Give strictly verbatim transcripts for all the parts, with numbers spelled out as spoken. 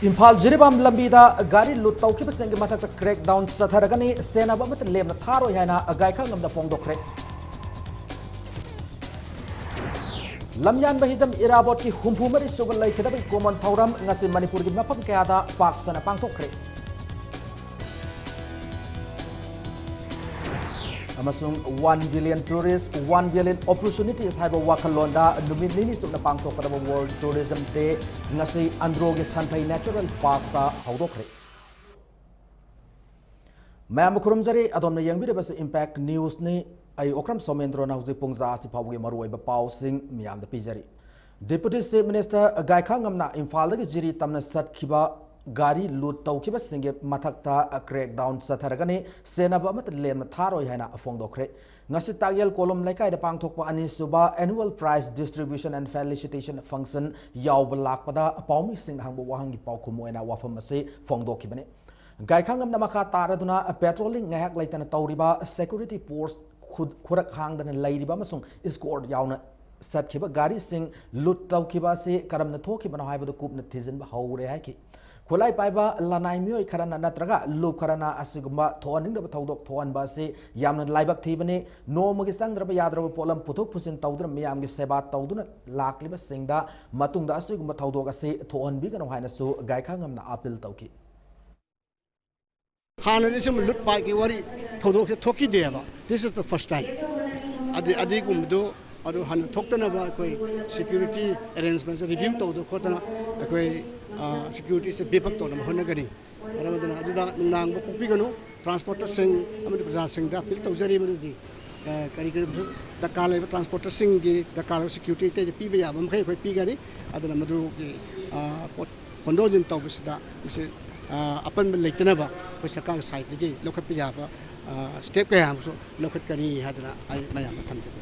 ꯏꯝꯐꯥꯜ ꯖꯤꯔꯤꯕꯥꯝ ꯂꯝꯕꯤꯗ ꯒꯥꯔꯤ ꯂꯨꯠ ꯇꯧꯈꯤꯕꯁꯤꯡꯒꯤ ꯃꯊꯛꯇ crackdown ꯆꯠꯊꯔꯒꯅꯤ, ꯁꯦꯟꯅꯕ ꯑꯃꯠꯇ ꯂꯦꯝꯅ ꯊꯥꯔꯣꯏ ꯍꯥꯏꯅ ꯒꯥꯏꯈꯥꯉꯝꯅ ꯐꯣꯡꯗꯣꯛꯈ꯭ꯔꯦ꯫ ꯂꯝꯌꯥꯟꯕ ꯍꯤꯖꯝ ꯏꯔꯥꯕꯣꯠꯀꯤ ꯍꯨꯝꯐꯨ ꯃꯔꯤ ꯁꯨꯕ ꯂꯩꯈꯤꯗꯕꯒꯤ ꯀꯣꯃꯣꯟ ꯊꯧꯔꯝ ꯉꯁꯤ ꯃꯅꯤꯄꯨꯔꯒꯤ ꯃꯐꯝ ꯀꯌꯥꯗ ꯄꯥꯛ ꯁꯟꯅ ꯄꯥꯡꯊꯣꯛꯈ꯭ꯔꯦ꯫ ꯑꯃꯁꯨꯡ One Billion Tourist, One Billion Opportunities ꯍꯥꯏꯕ ꯋꯥꯈꯜꯂꯣꯟꯗ ꯅꯨꯃꯤꯠ ꯅꯤꯅꯤ ꯆꯨꯞꯅ ꯄꯥꯡꯊꯣꯛꯀꯗꯕ World Tourism Day ꯉꯁꯤ ꯑꯟꯗ꯭ꯔꯣꯒꯤ ꯁꯟꯊꯩ Natural Parkꯇ ꯍꯧꯗꯣꯛꯈ꯭ꯔꯦ꯫ ꯃꯌꯥꯝꯕꯨ ꯈꯨꯔꯨꯝꯖꯔꯤ꯫ ꯑꯗꯣꯝꯅ ꯌꯦꯡꯕꯤꯔꯤꯕꯁꯤ Impact Newsꯅꯤ꯫ ꯑꯩ ꯑꯣꯀ꯭ꯔꯝ ꯁꯣꯃꯦꯟꯗ꯭ꯔꯣꯅ ꯍꯧꯖꯤꯛ ꯄꯨꯡ ꯖꯥ ꯑꯁꯤ ꯐꯥꯎꯕꯒꯤ ꯃꯔꯨꯑꯣꯏꯕ ꯄꯥꯎꯁꯤꯡ ꯃꯤꯌꯥꯝꯗ ꯄꯤꯖꯔꯤ꯫ Deputy Chief Minister ꯒꯥꯏꯈꯥꯉꯝꯅ ꯏꯝꯐꯥꯜꯗꯒꯤ ꯖꯤꯔꯤ ꯇꯝꯅ ꯆꯠꯈꯤꯕ ꯒꯥꯔꯤ ꯂꯨꯠ ꯇꯧꯈꯤꯕꯁꯤꯡꯒꯤ ꯃꯊꯛꯇ crackdown ꯆꯠꯊꯔꯒꯅꯤ, ꯁꯦꯟꯅꯕ ꯑꯃꯠꯇ ꯂꯦꯝꯅ ꯊꯥꯔꯣꯏ ꯍꯥꯏꯅ ꯐꯣꯡꯗꯣꯛꯈ꯭ꯔꯦ꯫ ꯉꯁꯤ ꯇꯥꯛꯌꯦꯜ ꯀꯣꯂꯨꯝ ꯂꯩꯀꯥꯏꯗ ꯄꯥꯡꯊꯣꯛꯄ ꯑꯅꯤꯁꯨꯕ Annual Prize Distribution and Felicitation Function ꯌꯥꯎꯕ ꯂꯥꯛꯄꯗ ꯄꯥꯎꯃꯤꯁꯤꯡꯅ ꯍꯪꯕ ꯋꯥꯍꯪꯒꯤ ꯄꯥꯎꯈꯨꯝ ꯑꯣꯏꯅ ꯋꯥꯐꯝ ꯑꯁꯤ ꯐꯣꯡꯗꯣꯛꯈꯤꯕꯅꯤ꯫ ꯒꯥꯏꯈꯥꯉꯝꯅ ꯃꯈꯥ ꯇꯥꯔꯗꯨꯅ patrolling ꯉꯥꯏꯍꯥꯛ ꯂꯩꯇꯅ ꯇꯧꯔꯤꯕ security post ꯈꯨ-, ꯈꯨꯔꯛ ꯍꯥꯡꯗꯅ ꯂꯩꯔꯤꯕ ꯑꯃꯁꯨꯡ escort ꯌꯥꯎꯅ ꯆꯠꯈꯤꯕ ꯒꯥꯔꯤꯁꯤꯡ ꯂꯨꯠ ꯇꯧꯈꯤꯕ ꯑꯁꯤ ꯀꯔꯝꯅ ꯊꯣꯛꯈꯤꯕꯅꯣ ꯍꯥꯏꯕꯗꯨ ꯀꯨꯞꯅ ꯊꯤꯖꯤꯟꯕ ꯍꯧꯔꯦ ꯍꯥꯏꯈꯤ꯫ ꯈꯨꯠꯂꯥꯏ ꯄꯥꯏꯕ ꯂꯅꯥꯏ ꯃꯤꯑꯣꯏ ꯈꯔꯅ ꯅꯠꯇ꯭ꯔꯒ ꯂꯨꯞ ꯈꯔꯅ ꯑꯁꯤꯒꯨꯝꯕ ꯊꯣꯛꯍꯟꯅꯤꯡꯗꯕ ꯊꯧꯗꯣꯛ ꯊꯣꯛꯍꯟꯕ ꯑꯁꯤ ꯌꯥꯝꯅ ꯂꯥꯏꯕꯛ ꯊꯤꯕꯅꯤ꯫ ꯅꯣꯡꯃꯒꯤ ꯆꯪꯗ꯭ꯔꯕ ꯌꯥꯗ꯭ꯔꯕ ꯄꯣꯠꯂꯝ ꯄꯨꯊꯣꯛ ꯄꯨꯁꯤꯟ ꯇꯧꯗꯨꯅ ꯃꯤꯌꯥꯝꯒꯤ ꯁꯦꯕꯥ ꯇꯧꯗꯨꯅ ꯂꯥꯛꯂꯤꯕꯁꯤꯡꯗ ꯃꯇꯨꯡꯗ ꯑꯁꯤꯒꯨꯝꯕ ꯊꯧꯗꯣꯛ ꯑꯁꯤ ꯊꯣꯛꯍꯟꯕꯤꯒꯅꯨ ꯍꯥꯏꯅꯁꯨ ꯒꯥꯏꯈꯥꯉꯝꯅ appeal ꯇꯧꯈꯤ꯫ ꯍꯥꯟꯅꯗꯤ ꯁꯨꯝ ꯂꯨꯠ ꯄꯥꯠꯀꯤ ꯋꯥꯔꯤ ꯊꯧꯗꯣꯛꯁꯦ ꯊꯣꯛꯈꯤꯗꯦꯕ꯫ This is the first time꯫ ꯑꯗꯨ, ꯑꯗꯨꯒꯨꯝꯕꯗꯨ ꯑꯗꯨ ꯍꯟꯅ ꯊꯣꯛꯇꯅꯕ ꯑꯩꯈꯣꯏ security arrangementꯁꯦ review ꯇꯧꯗꯅ ꯈꯣꯠꯇꯅ ꯑꯩꯈꯣꯏ, ꯑ, securityꯁꯦ beef up ꯇꯧꯅꯕ ꯍꯣꯠꯅꯒꯅꯤ꯫ ꯃꯔꯝ ꯑꯗꯨꯅ ꯑꯗꯨꯗ ꯅꯨꯡꯅꯥꯡꯕ ꯄꯣꯛꯄꯤꯒꯅꯨ꯫ Transporterꯁꯤꯡ ꯑꯃꯗꯤ ꯄ꯭ꯔꯖꯥꯁꯤꯡꯗ appeal ꯇꯧꯖꯔꯤ꯫ ꯃꯗꯨꯗꯤ, ꯑ, ꯀꯔꯤ ꯀꯔꯤ ꯗꯔꯀꯥꯔ ꯂꯩꯕ transporterꯁꯤꯡꯒꯤ ꯗꯔꯀꯥꯔ ꯂꯩꯕ security ꯑꯇꯩꯗ ꯄꯤꯕ ꯌꯥꯕ ꯃꯈꯩ ꯑꯩꯈꯣꯏ ꯄꯤꯒꯅꯤ꯫ ꯑꯗꯨꯅ ꯃꯗꯨꯒꯤ, ꯑ, ꯄꯣꯠ ꯍꯣꯟꯗꯣꯛ ꯍꯣꯟꯖꯤꯟ ꯇꯧꯕꯁꯤꯗ ꯃꯁꯤ, ꯑ, ꯑꯄꯟꯕ ꯂꯩꯇꯅꯕ ꯑꯩꯈꯣꯏ ꯁꯔꯀꯥꯔꯒꯤ sideꯇꯒꯤ ꯂꯧꯈꯠꯄ ꯌꯥꯕ, ꯑ, step ꯀꯌꯥ ꯑꯃꯁꯨ ꯂꯧꯈꯠꯀꯅꯤ ꯍꯥꯏꯗꯅ ꯑꯩ ꯃꯌꯥꯝꯗ ꯊꯝꯖꯒꯦ꯫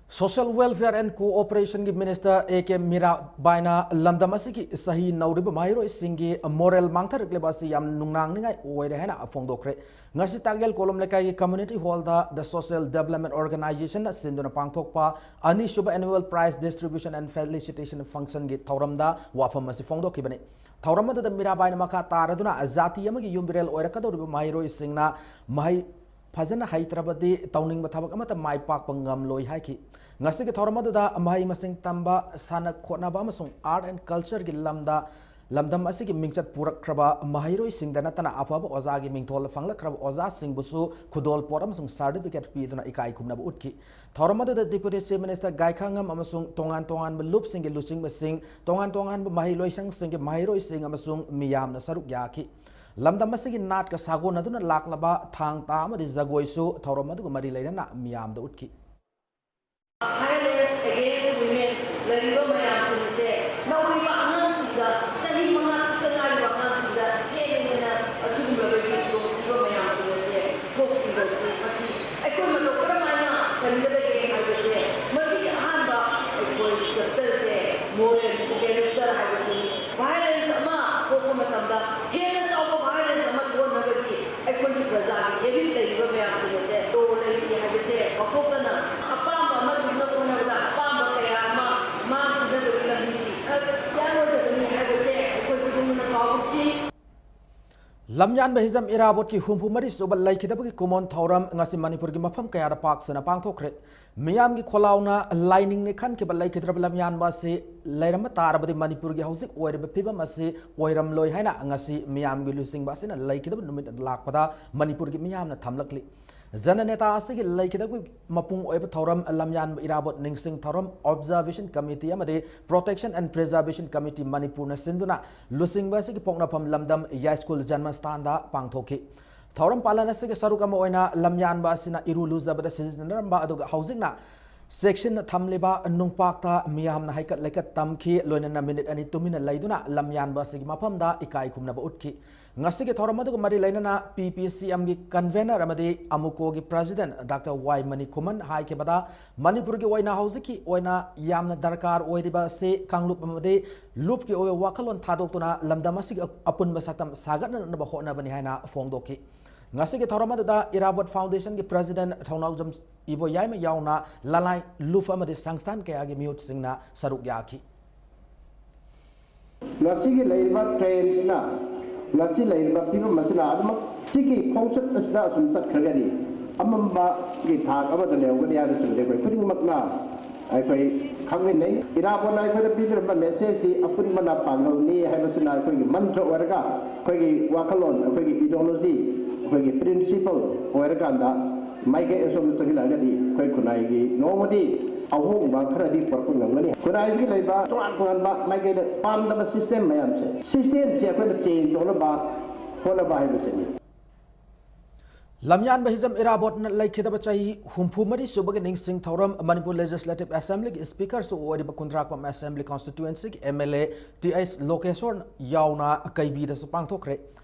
Social Welfare and Cooperation ꯒꯤ Minister A K ꯃꯤꯔꯥꯕꯥꯏꯅ ꯂꯝꯗꯝ ꯑꯁꯤꯒꯤ ꯆꯍꯤ ꯅꯧꯔꯤꯕ ꯃꯍꯩꯔꯣꯏꯁꯤꯡꯒꯤ moral ꯃꯥꯡꯊꯔꯛꯂꯤꯕ ꯑꯁꯤ ꯌꯥꯝ ꯅꯨꯡꯅꯥꯡꯅꯤꯡꯉꯥꯏ ꯑꯣꯏꯔꯦ ꯍꯥꯏꯅ ꯐꯣꯡꯗꯣꯛꯈ꯭ꯔꯦ꯫ ꯉꯁꯤ ꯇꯥꯛꯌꯦꯜ ꯀꯣꯂꯨꯝ ꯂꯩꯀꯥꯏꯒꯤ Community Hall the The Social Development Organization ꯅ ꯁꯤꯟꯗꯨꯅ ꯄꯥꯡꯊꯣꯛꯄ ꯑꯅꯤꯁꯨꯕ Annual Prize Distribution and Felicitation Function ꯒꯤ ꯊꯧꯔꯝꯗ ꯋꯥꯐꯝ ꯑꯁꯤ ꯐꯣꯡꯗꯣꯛꯈꯤꯕꯅꯤ꯫ ꯊꯧꯔꯝ ꯑꯗꯨꯗ ꯃꯤꯔꯥꯕꯥꯏꯅ ꯃꯈꯥ ꯇꯥꯔꯗꯨꯅ ꯖꯥꯇꯤ ꯑꯃꯒꯤ ꯌꯨꯝꯕꯤꯔꯦꯜ ꯑꯣꯏꯔꯛꯀꯗꯧꯔꯤꯕ ꯃꯍꯩꯔꯣꯏꯁꯤꯡꯅ ꯃꯍꯩ ꯐꯖꯅ ꯍꯩꯇ꯭ꯔꯕꯗꯤ ꯇꯧꯅꯤꯡꯕ ꯊꯕꯛ ꯑꯃꯠꯇ ꯃꯥꯏ ꯄꯥꯛꯄ ꯉꯝꯂꯣꯏ ꯍꯥꯏꯈꯤ꯫ ꯉꯁꯤꯒꯤ ꯊꯧꯔꯝ ꯑꯗꯨꯗ ꯃꯍꯩ ꯃꯁꯤꯡ ꯇꯝꯕ, ꯁꯥꯟꯅ ꯈꯣꯠꯅꯕ ꯑꯃꯁꯨꯡ Art and Culture ꯒꯤ ꯂꯝꯗ ꯂꯝꯗꯝ ꯑꯁꯤꯒꯤ ꯃꯤꯡꯆꯠ ꯄꯨꯔꯛꯈ꯭ꯔꯕ ꯃꯍꯩꯔꯣꯏꯁꯤꯡꯗ ꯅꯠꯇꯅ ꯑꯐꯕ ꯑꯣꯖꯥꯒꯤ ꯃꯤꯡꯊꯣꯜ ꯐꯪꯂꯛꯈ꯭ꯔꯕ ꯑꯣꯖꯥꯁꯤꯡꯕꯨꯁꯨ ꯈꯨꯗꯣꯜꯄꯣꯠ ꯑꯃꯁꯨꯡ certificate ꯄꯤꯗꯨꯅ ꯏꯀꯥꯏ ꯈꯨꯝꯅꯕ ꯎꯠꯈꯤ꯫ ꯊꯧꯔꯝ ꯑꯗꯨꯗ Deputy Chief Minister ꯒꯥꯏꯈꯥꯉꯝ ꯑꯃꯁꯨꯡ ꯇꯣꯉꯥꯟ ꯇꯣꯉꯥꯟꯕ ꯂꯨꯞꯁꯤꯡꯒꯤ ꯂꯨꯆꯤꯡꯕꯁꯤꯡ, ꯇꯣꯉꯥꯟ ꯇꯣꯉꯥꯟꯕ ꯃꯍꯩ ꯂꯣꯏꯁꯪꯁꯤꯡꯒꯤ ꯃꯍꯩꯔꯣꯏꯁꯤꯡ ꯑꯃꯁꯨꯡ ꯃꯤꯌꯥꯝꯅ ꯁꯔꯨꯛ ꯌꯥꯈꯤ꯫ ꯂꯝꯗꯝ ꯑꯁꯤꯒꯤ ꯅꯥꯠꯀ ꯁꯥꯒꯣꯟꯅꯗꯨꯅ ꯂꯥꯛꯂꯕ ꯊꯥꯡ ꯇꯥ ꯑꯃꯗꯤ ꯖꯒꯣꯏꯁꯨ ꯊꯧꯔꯝ ꯑꯗꯨꯒ ꯃꯔꯤ ꯂꯩꯅꯅ ꯃꯤꯌꯥꯝꯗ ꯎꯠꯈꯤ꯫ Violence against women ꯂꯩꯔꯤꯕ ꯃꯌꯥꯝꯁꯤꯡ ꯑꯁꯦ ꯅꯧꯔꯤꯕ ꯑꯉꯥꯡꯁꯤꯡꯗ, ꯆꯍꯤ ꯃꯉꯥ ꯈꯛꯇ ꯉꯥꯏꯔꯤꯕ ꯑꯉꯥꯡꯁꯤꯡꯗ ꯍꯦꯟꯅ ꯍꯦꯟꯅ ꯑꯁꯤꯒꯨꯝꯂꯕꯒꯤ ꯈꯨꯗꯣꯡꯊꯤꯕ ꯃꯌꯥꯝꯁꯤꯡ ꯑꯁꯦ ꯊꯣꯛꯂꯤꯕꯁꯤ, ꯃꯁꯤ ꯑꯩꯈꯣꯏ ꯃꯇꯧ ꯀꯔꯝꯍꯥꯏꯅ ꯀꯟꯒꯗꯒꯦ ꯍꯥꯏꯕꯁꯦ, ꯃꯁꯤꯒꯤ ꯑꯍꯥꯟꯕ ꯑꯩꯈꯣꯏ chapter ꯁꯦ moral character ꯍꯥꯏꯕꯁꯤꯅꯤ꯫ Violence ꯑꯃ ꯊꯣꯛꯄ ꯃꯇꯝꯗ ꯍꯦꯟꯅ ꯆꯥꯎꯕ violence ꯑꯃ ꯊꯣꯛꯍꯟꯅꯕꯒꯤ ꯑꯩꯈꯣꯏꯒꯤ ꯄ꯭ꯔꯖꯥꯒꯤ habit ꯂꯩꯔꯤꯕ ꯃꯌꯥꯝꯁꯤꯡ ꯑꯁꯦ law ꯂꯩꯔꯤ ꯍꯥꯏꯕꯁꯦ ꯂꯧꯊꯣꯛꯇꯅ ꯑꯄꯥꯝꯕ ꯑꯃ ꯊꯨꯡꯅꯕ ꯍꯣꯠꯅꯕꯗ ꯑꯄꯥꯝꯕ ꯀꯌꯥ ꯑꯃ ꯃꯥꯡꯈꯤꯅꯕꯒꯤ ꯂꯝꯕꯤꯗꯤ ꯈꯛ ꯌꯥꯔꯣꯏꯗꯕꯅꯤ ꯍꯥꯏꯕꯁꯦ ꯑꯩꯈꯣꯏ ꯈꯨꯗꯤꯡꯃꯛꯅ ꯀꯥꯎꯒꯨꯝꯁꯤ꯫ ꯂꯝꯌꯥꯟꯕ ꯍꯤꯖꯝ ꯏꯔꯥꯕꯣꯠꯀꯤ ꯍꯨꯝꯐꯨ ꯃꯔꯤ ꯁꯨꯕ ꯂꯩꯈꯤꯗꯕꯒꯤ ꯀꯨꯃꯣꯟ ꯊꯧꯔꯝ ꯉꯁꯤ ꯃꯅꯤꯄꯨꯔꯒꯤ ꯃꯐꯝ ꯀꯌꯥꯗ ꯄꯥꯛ ꯁꯟꯅ ꯄꯥꯡꯊꯣꯛꯈ꯭ꯔꯦ꯫ ꯃꯤꯌꯥꯝꯒꯤ ꯈꯣꯜꯂꯥꯎꯅ ꯂꯥꯏꯅꯤꯡꯅꯦ ꯈꯟꯈꯤꯕ ꯂꯩꯈꯤꯗ꯭ꯔꯕ ꯂꯝꯌꯥꯟꯕ ꯑꯁꯤ ꯂꯩꯔꯝꯕ ꯇꯥꯔꯕꯗꯤ ꯃꯅꯤꯄꯨꯔꯒꯤ ꯍꯧꯖꯤꯛ ꯑꯣꯏꯔꯤꯕ ꯐꯤꯕꯝ ꯑꯁꯤ ꯑꯣꯏꯔꯝꯂꯣꯏ ꯍꯥꯏꯅ ꯉꯁꯤ ꯃꯤꯌꯥꯝꯒꯤ ꯂꯨꯆꯤꯡꯕ ꯑꯁꯤꯅ ꯂꯩꯈꯤꯗꯕ ꯅꯨꯃꯤꯠ ꯂꯥꯛꯄꯗ ꯃꯅꯤꯄꯨꯔꯒꯤ ꯃꯤꯌꯥꯝꯅ ꯊꯝꯂꯛꯂꯤ꯫ ꯖꯅꯅꯦꯇꯥ ꯑꯁꯤꯒꯤ ꯂꯩꯈꯤꯗꯕꯒꯤ ꯃꯄꯨꯡ ꯑꯣꯏꯕ ꯊꯧꯔꯝ ꯂꯝꯌꯥꯟꯕ ꯏꯔꯥꯕꯣꯠ ꯅꯤꯡꯁꯤꯡ ꯊꯧꯔꯝ Observation Committee ꯑꯃꯗꯤ Protection and Preservation Committee ꯃꯅꯤꯄꯨꯔꯅ ꯁꯤꯟꯗꯨꯅ ꯂꯨꯆꯤꯡꯕ ꯑꯁꯤꯒꯤ ꯄꯣꯛꯅꯐꯝ ꯂꯝꯗꯝ ꯌꯥꯏꯁ꯭ꯀꯨꯜ ꯖꯟꯃꯁꯊꯥꯟꯗ ꯄꯥꯡꯊꯣꯛꯈꯤ꯫ ꯊꯧꯔꯝ ꯄꯥꯂꯟ ꯑꯁꯤꯒꯤ ꯁꯔꯨꯛ ꯑꯃ ꯑꯣꯏꯅ ꯂꯝꯌꯥꯟꯕ ꯑꯁꯤꯅ ꯏꯔꯨ ꯂꯨꯖꯕꯗ ꯁꯤꯖꯤꯟꯅꯔꯝꯕ ꯑꯗꯨꯒ ꯍꯧꯖꯤꯛꯅ ꯆꯦꯛꯁꯤꯟꯅ ꯊꯝꯂꯤꯕ ꯅꯨꯡꯄꯥꯛꯇ ꯃꯤꯌꯥꯝꯅ ꯍꯩꯀꯠ ꯂꯩꯀꯠ ꯇꯝꯈꯤ, ꯂꯣꯏꯅꯅ ꯃꯤꯅꯤꯠ ꯑꯅꯤ ꯇꯨꯃꯤꯟꯅ ꯂꯩꯗꯨꯅ ꯂꯝꯌꯥꯟꯕ ꯑꯁꯤꯒꯤ ꯃꯐꯝꯗ ꯏꯀꯥꯏ ꯈꯨꯝꯅꯕ ꯎꯠꯈꯤ꯫ ꯉꯁꯤꯒꯤ ꯊꯧꯔꯝ ꯑꯗꯨꯒ ꯃꯔꯤ ꯂꯩꯅꯅ ꯄꯤ ꯄꯤ ꯁꯤ ꯑꯦꯝꯒꯤ convener ꯑꯃꯗꯤ ꯑꯃꯨꯀꯣꯒꯤ president ꯗꯥꯛꯇꯔ ꯋꯥꯏ ꯃꯅꯤꯀꯨꯃꯟ ꯍꯥꯏꯈꯤꯕꯗ, ꯃꯅꯤꯄꯨꯔꯒꯤ ꯑꯣꯏꯅ ꯍꯧꯖꯤꯛꯀꯤ ꯑꯣꯏꯅ ꯌꯥꯝꯅ ꯗꯔꯀꯥꯔ ꯑꯣꯏꯔꯤꯕ ꯑꯁꯤ ꯀꯥꯡꯂꯨꯞ ꯑꯃꯗꯤ ꯂꯨꯞꯀꯤ ꯑꯣꯏꯕ ꯋꯥꯈꯜꯂꯣꯟ ꯊꯥꯗꯣꯛꯇꯨꯅ ꯂꯝꯗꯝ ꯑꯁꯤꯒꯤ ꯑꯄꯨꯟꯕ ꯁꯛꯇꯝ ꯁꯥꯒꯠꯅꯅꯕ ꯍꯣꯠꯅꯕꯅꯤ ꯍꯥꯏꯅ ꯐꯣꯡꯗꯣꯛꯈꯤ꯫ ꯉꯁꯤꯒꯤ ꯊꯧꯔꯝ ꯑꯗꯨꯗ ꯏꯔꯥꯕꯣꯠ Foundationꯒꯤ president ꯊꯧꯅꯥꯎꯖꯝ ꯏꯕꯣꯌꯥꯏꯃ ꯌꯥꯎꯅ ꯂꯂꯥꯏ, ꯂꯨꯞ ꯑꯃꯗꯤ ꯁꯪꯁꯊꯥꯟ ꯀꯌꯥꯒꯤ ꯃꯤꯍꯨꯠꯁꯤꯡꯅ ꯁꯔꯨꯛ ꯌꯥꯈꯤ꯫ ꯉꯁꯤꯒꯤ ꯂꯩꯔꯤꯕ trendꯁꯤꯅ, ꯉꯁꯤ ꯂꯩꯔꯤꯕ ꯐꯤꯕꯝ ꯑꯁꯤꯅ ꯑꯗꯨꯃꯛ ꯁꯤꯒꯤ ꯈꯣꯡꯆꯠ ꯑꯁꯤꯗ ꯑꯁꯨꯝ ꯆꯠꯈ꯭ꯔꯒꯗꯤ ꯑꯃꯝꯕꯒꯤ ꯊꯥꯛ ꯑꯃꯗ ꯂꯩꯍꯧꯒꯅꯤ ꯍꯥꯏꯕꯁꯤꯃꯗꯤ ꯑꯩꯈꯣꯏ ꯈꯨꯗꯤꯡꯃꯛꯅ ꯑꯩꯈꯣꯏ ꯈꯪꯃꯤꯟꯅꯩ꯫ ꯏꯔꯥꯕꯣꯠꯅ ꯑꯩꯈꯣꯏꯗ ꯄꯤꯕꯤꯔꯝꯕ messageꯁꯤ ꯑꯄꯨꯟꯕꯅ ꯄꯥꯡꯒꯜꯅꯤ ꯍꯥꯏꯕꯁꯤꯅ ꯑꯩꯈꯣꯏꯒꯤ mantra ꯑꯣꯏꯔꯒ, ꯑꯩꯈꯣꯏꯒꯤ ꯋꯥꯈꯜꯂꯣꯟ, ꯑꯩꯈꯣꯏꯒꯤ ideology, ꯑꯩꯈꯣꯏꯒꯤ principle ꯑꯣꯏꯔꯀꯥꯟꯗ ꯃꯥꯏꯀꯩ ꯑꯁꯣꯝꯗ ꯆꯪꯁꯤꯜꯂꯛꯑꯒꯗꯤ ꯑꯩꯈꯣꯏ ꯈꯨꯟꯅꯥꯏꯒꯤ ꯅꯣꯡꯃꯗꯤ ꯑꯍꯣꯡꯕ ꯈꯔꯗꯤ ꯄꯨꯔꯛꯄ ꯉꯝꯒꯅꯤ꯫ ꯈꯨꯟꯅꯥꯏꯁꯤꯒꯤ ꯂꯩꯕ ꯇꯣꯉꯥꯟ ꯇꯣꯉꯥꯟꯕ ꯃꯥꯏꯀꯩꯗ ꯄꯥꯝꯗꯕ system ꯃꯌꯥꯝꯁꯦ, systemꯁꯦ ꯑꯩꯈꯣꯏꯅ change ꯇꯧꯅꯕ ꯍꯣꯠꯅꯕ ꯍꯥꯏꯕꯁꯤꯅꯤ꯫ ꯂꯝꯌꯥꯟꯕ ꯍꯤꯖꯝ ꯏꯔꯥꯕꯣꯠꯅ ꯂꯩꯈꯤꯗꯕ ꯆꯍꯤ ꯍꯨꯝꯐꯨ ꯃꯔꯤ ꯁꯨꯕꯒꯤ ꯅꯤꯡꯁꯤꯡ ꯊꯧꯔꯝ ꯃꯅꯤꯄꯨꯔ Legislative Assemblyꯒꯤ Speakerꯁꯨ ꯑꯣꯏꯔꯤꯕ ꯈꯨꯟꯗ꯭ꯔꯥꯛꯄꯝ Assembly Constituencyꯒꯤ M L A T H Lokeshore ꯌꯥꯎꯅ ꯀꯩꯕꯤꯗꯁꯨ ꯄꯥꯡꯊꯣꯛꯈ꯭ꯔꯦ꯫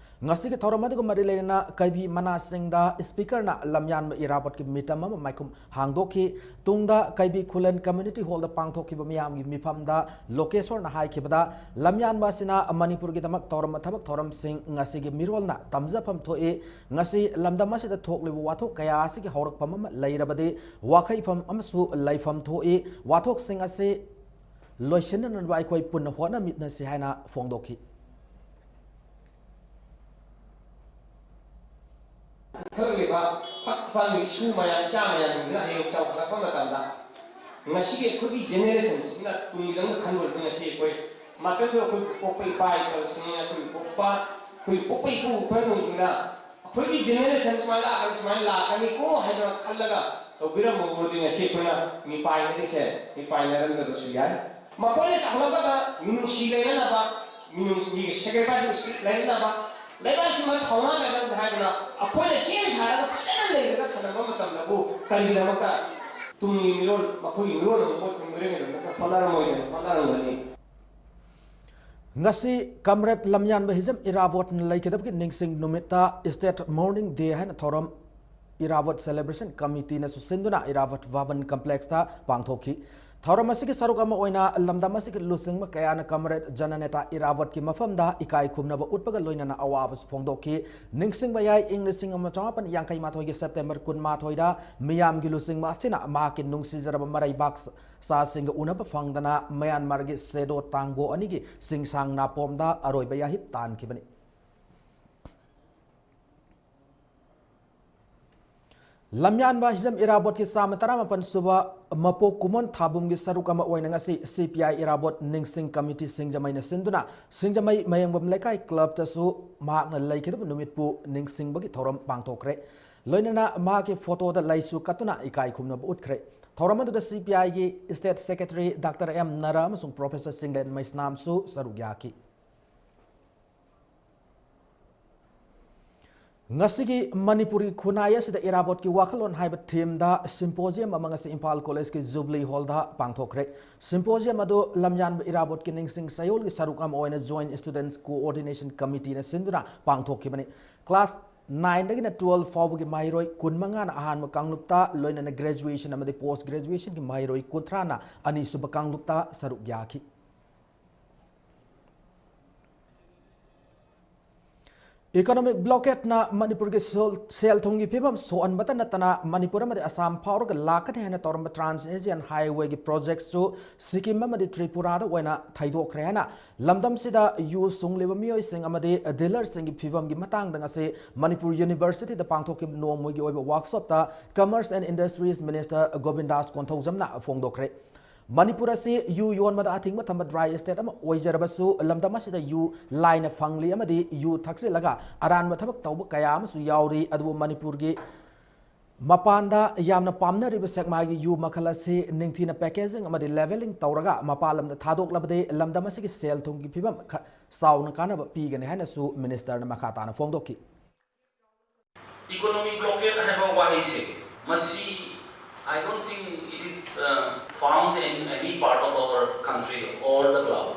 ꯉꯁꯤꯒꯤ ꯊꯧꯔꯝ ꯑꯗꯨꯒ ꯃꯔꯤ ꯂꯩꯅꯅ ꯀꯩꯕꯤ ꯃꯅꯥꯁꯤꯡꯗ Speakerꯅ ꯂꯝꯌꯥꯟꯕ ꯏꯔꯥꯕꯣꯠꯀꯤ ꯃꯤꯇꯝ ꯑꯃ ꯃꯥꯏꯈꯨꯝ ꯍꯥꯡꯗꯣꯛꯈꯤ꯫ ꯇꯨꯡꯗ ꯀꯩꯕꯤ ꯈꯨꯂꯟ Community Hallꯗ ꯄꯥꯡꯊꯣꯛꯈꯤꯕ ꯃꯤꯌꯥꯝꯒꯤ ꯃꯤꯐꯝꯗ ꯂꯣꯀꯦꯁꯣꯔꯅ ꯍꯥꯏꯈꯤꯕꯗ, ꯂꯝꯌꯥꯟꯕ ꯑꯁꯤꯅ ꯃꯅꯤꯄꯨꯔꯒꯤꯗꯃꯛ ꯇꯧꯔꯝꯕ ꯊꯕꯛ ꯊꯧꯔꯝꯁꯤꯡ ꯉꯁꯤꯒꯤ ꯃꯤꯔꯣꯜꯅ ꯇꯝꯖꯐꯝ ꯊꯣꯛꯏ꯫ ꯉꯁꯤ ꯂꯝꯗꯝ ꯑꯁꯤꯗ ꯊꯣꯛꯂꯤꯕ ꯋꯥꯊꯣꯛ ꯀꯌꯥ ꯑꯁꯤꯒꯤ ꯍꯧꯔꯛꯐꯝ ꯑꯃ ꯂꯩꯔꯕꯗꯤ ꯋꯥꯈꯩꯐꯝ ꯑꯃꯁꯨ ꯂꯩꯐꯝ ꯊꯣꯛꯏ꯫ ꯋꯥꯊꯣꯛꯁꯤꯡ ꯑꯁꯤ ꯂꯣꯏꯁꯤꯟꯅꯅꯕ ꯑꯩꯈꯣꯏ ꯄꯨꯟꯅ ꯍꯣꯠꯅꯃꯤꯟꯅꯁꯤ ꯍꯥꯏꯅ ꯐꯣꯡꯗꯣꯛꯈꯤ꯫ ꯏꯟꯈꯠꯂꯛꯂꯤꯕ ꯐꯠ ꯐꯠ ꯏꯁꯨ ꯃꯌꯥꯝ, ꯏꯆꯥ ꯃꯌꯥꯝꯁꯤꯡꯁꯤꯅ ꯍꯌꯦꯡ ꯆꯥꯎꯈꯠꯂꯛꯄ ꯃꯇꯝꯗ ꯉꯁꯤꯒꯤ ꯑꯩꯈꯣꯏꯒꯤ generationꯁꯤꯅ ꯇꯨꯡꯒꯤꯗꯃꯛꯇ ꯈꯟꯕ ꯑꯣꯏꯔꯗꯤ ꯉꯁꯤ ꯑꯩꯈꯣꯏ ꯃꯇꯝꯗꯨꯗ ꯑꯩꯈꯣꯏ ꯄꯣꯛꯄ ꯏꯄꯥ ꯏꯄꯨꯁꯤꯡ, ꯑꯩꯈꯣꯏ ꯄꯣꯛꯄ, ꯑꯩꯈꯣꯏ ꯄꯣꯛꯄ ꯏꯄꯨ ꯏꯄꯨꯁꯤꯡꯁꯤꯅ ꯑꯩꯈꯣꯏꯒꯤ generation ꯁꯨꯃꯥꯏꯅ ꯂꯥꯛꯀꯅꯤ, ꯁꯨꯃꯥꯏꯅ ꯂꯥꯛꯀꯅꯤꯀꯣ ꯍꯥꯏꯗꯅ ꯈꯜꯂꯒ ꯇꯧꯕꯤꯔꯝꯕ ꯑꯣꯏꯔꯗꯤ ꯉꯁꯤ ꯑꯩꯈꯣꯏꯅ ꯃꯤꯄꯥꯏꯅꯔꯤꯁꯦ, ꯃꯤꯄꯥꯏꯅꯔꯝꯗꯕꯁꯨ ꯌꯥꯏ꯫ ꯃꯈꯣꯏꯅ ꯆꯥꯎꯈꯠꯂꯛꯄꯗ ꯃꯤꯅꯨꯡꯁꯤ ꯂꯩꯅꯅꯕ, ꯃꯤꯅꯨꯡꯁꯤꯒꯤ sacrifice spirit ꯂꯩꯅꯅꯕ, ꯂꯩꯕꯥꯛꯁꯤꯃ ꯊꯧꯅꯥ ꯂꯩꯅꯅꯕ ꯍꯥꯏꯗꯅ ꯑꯩꯈꯣꯏꯅ ꯁꯦꯝ ꯁꯥꯔꯒ ꯐꯖꯅ ꯂꯩꯔꯒ ꯊꯝꯂꯝꯕ ꯃꯇꯝꯗꯕꯨ ꯀꯔꯤꯒꯤꯗꯃꯛꯇ ꯇꯨꯡꯒꯤ ꯃꯤꯔꯣꯜ, ꯃꯈꯣꯏꯒꯤ ꯃꯤꯔꯣꯜ ꯑꯃ ꯃꯣꯏ ꯈꯪꯕꯤꯔꯦ, ꯅꯠꯇ꯭ꯔꯒ ꯄꯜꯂꯔꯝꯃꯣꯏꯗꯅ ꯄꯜꯂꯔꯝꯒꯅꯤ꯫ ꯉꯁꯤ ꯀꯝꯔꯦꯗ ꯂꯝꯌꯥꯟꯕ ꯍꯤꯖꯝ ꯏꯔꯥꯕꯣꯠꯅ ꯂꯩꯈꯤꯗꯕꯒꯤ ꯅꯤꯡꯁꯤꯡ ꯅꯨꯃꯤꯠꯇ State Mourning Day ꯍꯥꯏꯅ ꯊꯧꯔꯝ ꯏꯔꯥꯕꯣꯠ Celebration Committeeꯅꯁꯨ ꯁꯤꯟꯗꯨꯅ ꯏꯔꯥꯕꯣꯠ ꯚꯕꯟ complexꯇ ꯄꯥꯡꯊꯣꯛꯈꯤ꯫ ꯊꯧꯔꯝ ꯑꯁꯤꯒꯤ ꯁꯔꯨꯛ ꯑꯃ ꯑꯣꯏꯅ ꯂꯝꯗꯝ ꯑꯁꯤꯒꯤ ꯂꯨꯆꯤꯡꯕ ꯀꯌꯥꯅ ꯀꯝꯔꯦꯗ ꯖꯅꯅꯦꯇꯥ ꯏꯔꯥꯕꯣꯠꯀꯤ ꯃꯐꯝꯗ ꯏꯀꯥꯏ ꯈꯨꯝꯅꯕ ꯎꯠꯄꯒ ꯂꯣꯏꯅꯅ ꯑꯋꯥꯕꯁꯨ ꯐꯣꯡꯗꯣꯛꯈꯤ꯫ ꯅꯤꯡꯁꯤꯡꯕ ꯌꯥꯏ, ꯏꯪ ꯂꯤꯁꯤꯡ ꯑꯃ ꯆꯃꯥꯄꯟ ꯌꯥꯡꯈꯩ ꯃꯥꯊꯣꯏꯒꯤ September ꯀꯨꯟꯃꯥꯊꯣꯏꯗ ꯃꯤꯌꯥꯝꯒꯤ ꯂꯨꯆꯤꯡꯕ ꯑꯁꯤꯅ ꯃꯍꯥꯛꯀꯤ ꯅꯨꯡꯁꯤꯖꯔꯕ ꯃꯔꯩꯕꯥꯛ ꯆꯥꯁꯤꯡꯒ ꯎꯅꯕ ꯐꯪꯗꯅ ꯃ꯭ꯌꯥꯟꯃꯥꯔꯒꯤ ꯁꯦꯗꯣ ꯇꯥꯡꯕꯣ ꯑꯅꯤꯒꯤ ꯆꯤꯡꯁꯥꯡ ꯅꯥꯄꯣꯝꯗ ꯑꯔꯣꯏꯕ ꯌꯥꯍꯤꯞ ꯇꯥꯟꯈꯤꯕꯅꯤ꯫ ꯂꯝꯌꯥꯟꯕ ꯍꯤꯖꯝ ꯏꯔꯥꯕꯣꯠꯀꯤ ꯆꯥꯝꯃ ꯇꯔꯥꯃꯥꯄꯟ ꯁꯨꯕ ꯃꯄꯣꯛ ꯀꯨꯝꯑꯣꯟ ꯊꯥꯕꯨꯝꯒꯤ ꯁꯔꯨꯛ ꯑꯃ ꯑꯣꯏꯅ ꯉꯁꯤ C P I ꯏꯔꯥꯕꯣꯠ ꯅꯤꯡꯁꯤꯡ ꯀꯃꯤꯇꯤ ꯁꯤꯡꯖꯃꯩꯅ ꯁꯤꯟꯗꯨꯅ ꯁꯤꯡꯖꯃꯩ ꯃꯌꯦꯡꯕꯝ ꯂꯩꯀꯥꯏ ꯀ꯭ꯂꯕꯇꯁꯨ ꯃꯍꯥꯛꯅ ꯂꯩꯈꯤꯗꯕ ꯅꯨꯃꯤꯠꯄꯨ ꯅꯤꯡꯁꯤꯡꯕꯒꯤ ꯊꯧꯔꯝ ꯄꯥꯡꯊꯣꯛꯈ꯭ꯔꯦ꯫ ꯂꯣꯏꯅꯅ ꯃꯍꯥꯛꯀꯤ ꯐꯣꯇꯣꯗ ꯂꯩꯁꯨ ꯀꯠꯇꯨꯅ ꯏꯀꯥꯏ ꯈꯨꯝꯅꯕ ꯎꯠꯈ꯭ꯔꯦ꯫ ꯊꯧꯔꯝ ꯑꯗꯨꯗ C P Iꯒꯤ State Secretary Doctor M ꯅꯔꯥ ꯑꯃꯁꯨꯡ Professor ꯆꯤꯡꯂꯦꯟ ꯃꯩꯁꯅꯥꯝꯁꯨ ꯁꯔꯨꯛ ꯌꯥꯈꯤ꯫ ꯉꯁꯤꯒꯤ ꯃꯅꯤꯄꯨꯔꯤ ꯈꯨꯟꯅꯥꯏ ꯑꯁꯤꯗ ꯏꯔꯥꯕꯣꯠꯀꯤ ꯋꯥꯈꯜꯂꯣꯟ ꯍꯥꯏꯕ themeꯗ symposium ꯑꯃ ꯉꯁꯤ ꯏꯝꯐꯥꯜ ꯀꯣꯂꯦꯖꯀꯤ ꯖꯨꯕꯂꯤ ꯍꯣꯜꯗ ꯄꯥꯡꯊꯣꯛꯈ꯭ꯔꯦ꯫ Symposium ꯑꯗꯨ ꯂꯝꯌꯥꯟꯕ ꯏꯔꯥꯕꯣꯠꯀꯤ ꯅꯤꯡꯁꯤꯡ ꯆꯌꯣꯜꯒꯤ ꯁꯔꯨꯛ ꯑꯃ ꯑꯣꯏꯅ Joint Students Coordination Committeeꯅ ꯁꯤꯟꯗꯨꯅ ꯄꯥꯡꯊꯣꯛꯈꯤꯕꯅꯤ꯫ Class nineꯗꯒꯤꯅ twelve ꯐꯥꯎꯕꯒꯤ ꯃꯍꯩꯔꯣꯏ ꯀꯨꯟꯃꯉꯥꯅ ꯑꯍꯥꯟꯕ ꯀꯥꯡꯂꯨꯞꯇ, ꯂꯣꯏꯅꯅ graduation ꯑꯃꯗꯤ post graduationꯒꯤ ꯃꯍꯩꯔꯣꯏ ꯀꯨꯟꯊ꯭ꯔꯥꯅ ꯑꯅꯤꯁꯨꯕ ꯀꯥꯡꯂꯨꯞꯇ ꯁꯔꯨꯛ ꯌꯥꯈꯤ꯫ Economic blockade ꯅ ꯃꯅꯤꯄꯨꯔꯒꯤ ꯁꯣꯜ-, ꯁꯦꯜ ꯊꯨꯝꯒꯤ ꯐꯤꯕꯝ ꯁꯣꯛꯍꯟꯕꯇ ꯅꯠꯇꯅ ꯃꯅꯤꯄꯨꯔ ꯑꯃꯗꯤ ꯑꯁꯥꯝ ꯐꯥꯎꯔꯒ ꯂꯥꯛꯀꯅꯤ ꯍꯥꯏꯅ ꯇꯧꯔꯝꯕ Trans Asian Highwayꯒꯤ projectꯁꯨ ꯁꯤꯛꯀꯤꯝ ꯑꯃꯗꯤ ꯇ꯭ꯔꯤꯄꯨꯔꯥꯗ ꯑꯣꯏꯅ ꯊꯩꯗꯣꯛꯈ꯭ꯔꯦ ꯍꯥꯏꯅ ꯂꯝꯗꯝꯁꯤꯗ ꯌꯨ ꯁꯨꯡꯂꯤꯕ ꯃꯤꯑꯣꯏꯁꯤꯡ ꯑꯃꯗꯤ dealerꯁꯤꯡꯒꯤ ꯐꯤꯕꯝꯒꯤ ꯃꯇꯥꯡꯗ ꯉꯁꯤ ꯃꯅꯤꯄꯨꯔ Universityꯗ ꯄꯥꯡꯊꯣꯛꯈꯤꯕ ꯅꯣꯡꯃꯒꯤ ꯑꯣꯏꯕ workshopꯇ Commerce and Industries Minister ꯒꯣꯕꯤꯟꯗꯥꯁ ꯀꯣꯟꯊꯧꯖꯝꯅ ꯐꯣꯡꯗꯣꯛꯈ꯭ꯔꯦ꯫ Manipur ꯑꯁꯤ ꯌꯨ ꯌꯣꯟꯕꯗ ꯑꯊꯤꯡꯕ ꯊꯝꯕ dry state ꯑꯃ ꯑꯣꯏꯖꯔꯕꯁꯨ, ꯂꯝꯗꯝ ꯑꯁꯤꯗ ꯌꯨ ꯂꯥꯏꯅ ꯐꯪꯂꯤ ꯑꯃꯗꯤ ꯌꯨ ꯊꯛꯆꯤꯜꯂꯒ ꯑꯔꯥꯟꯕ ꯊꯕꯛ ꯇꯧꯕ ꯀꯌꯥ ꯑꯃꯁꯨ ꯌꯥꯎꯔꯤ꯫ ꯑꯗꯨꯕꯨ ꯃꯅꯤꯄꯨꯔꯒꯤ ꯃꯄꯥꯟꯗ ꯌꯥꯝꯅ ꯄꯥꯝꯅꯔꯤꯕ ꯁꯦꯛꯃꯥꯒꯤ ꯌꯨ ꯃꯈꯜ ꯑꯁꯤ ꯅꯤꯡꯊꯤꯅ packaging ꯑꯃꯗꯤ labelling ꯇꯧꯔꯒ ꯃꯄꯥꯟ ꯂꯝꯗ ꯊꯥꯗꯣꯛꯂꯕꯗꯤ ꯂꯝꯗꯝ ꯑꯁꯤꯒꯤ ꯁꯦꯜ ꯊꯨꯝꯒꯤ ꯐꯤꯕꯝ ꯈ-, ꯆꯥꯎꯅ ꯀꯥꯟꯅꯕ ꯄꯤꯒꯅꯤ ꯍꯥꯏꯅꯁꯨ Ministerꯅ ꯃꯈꯥ ꯇꯥꯅ ꯐꯣꯡꯗꯣꯛꯈꯤ꯫ Economic blockade ꯍꯥꯏꯕ ꯋꯥꯍꯩꯁꯦ, ꯃꯁꯤ I don't think it is uh, found in any part of our country or the globe.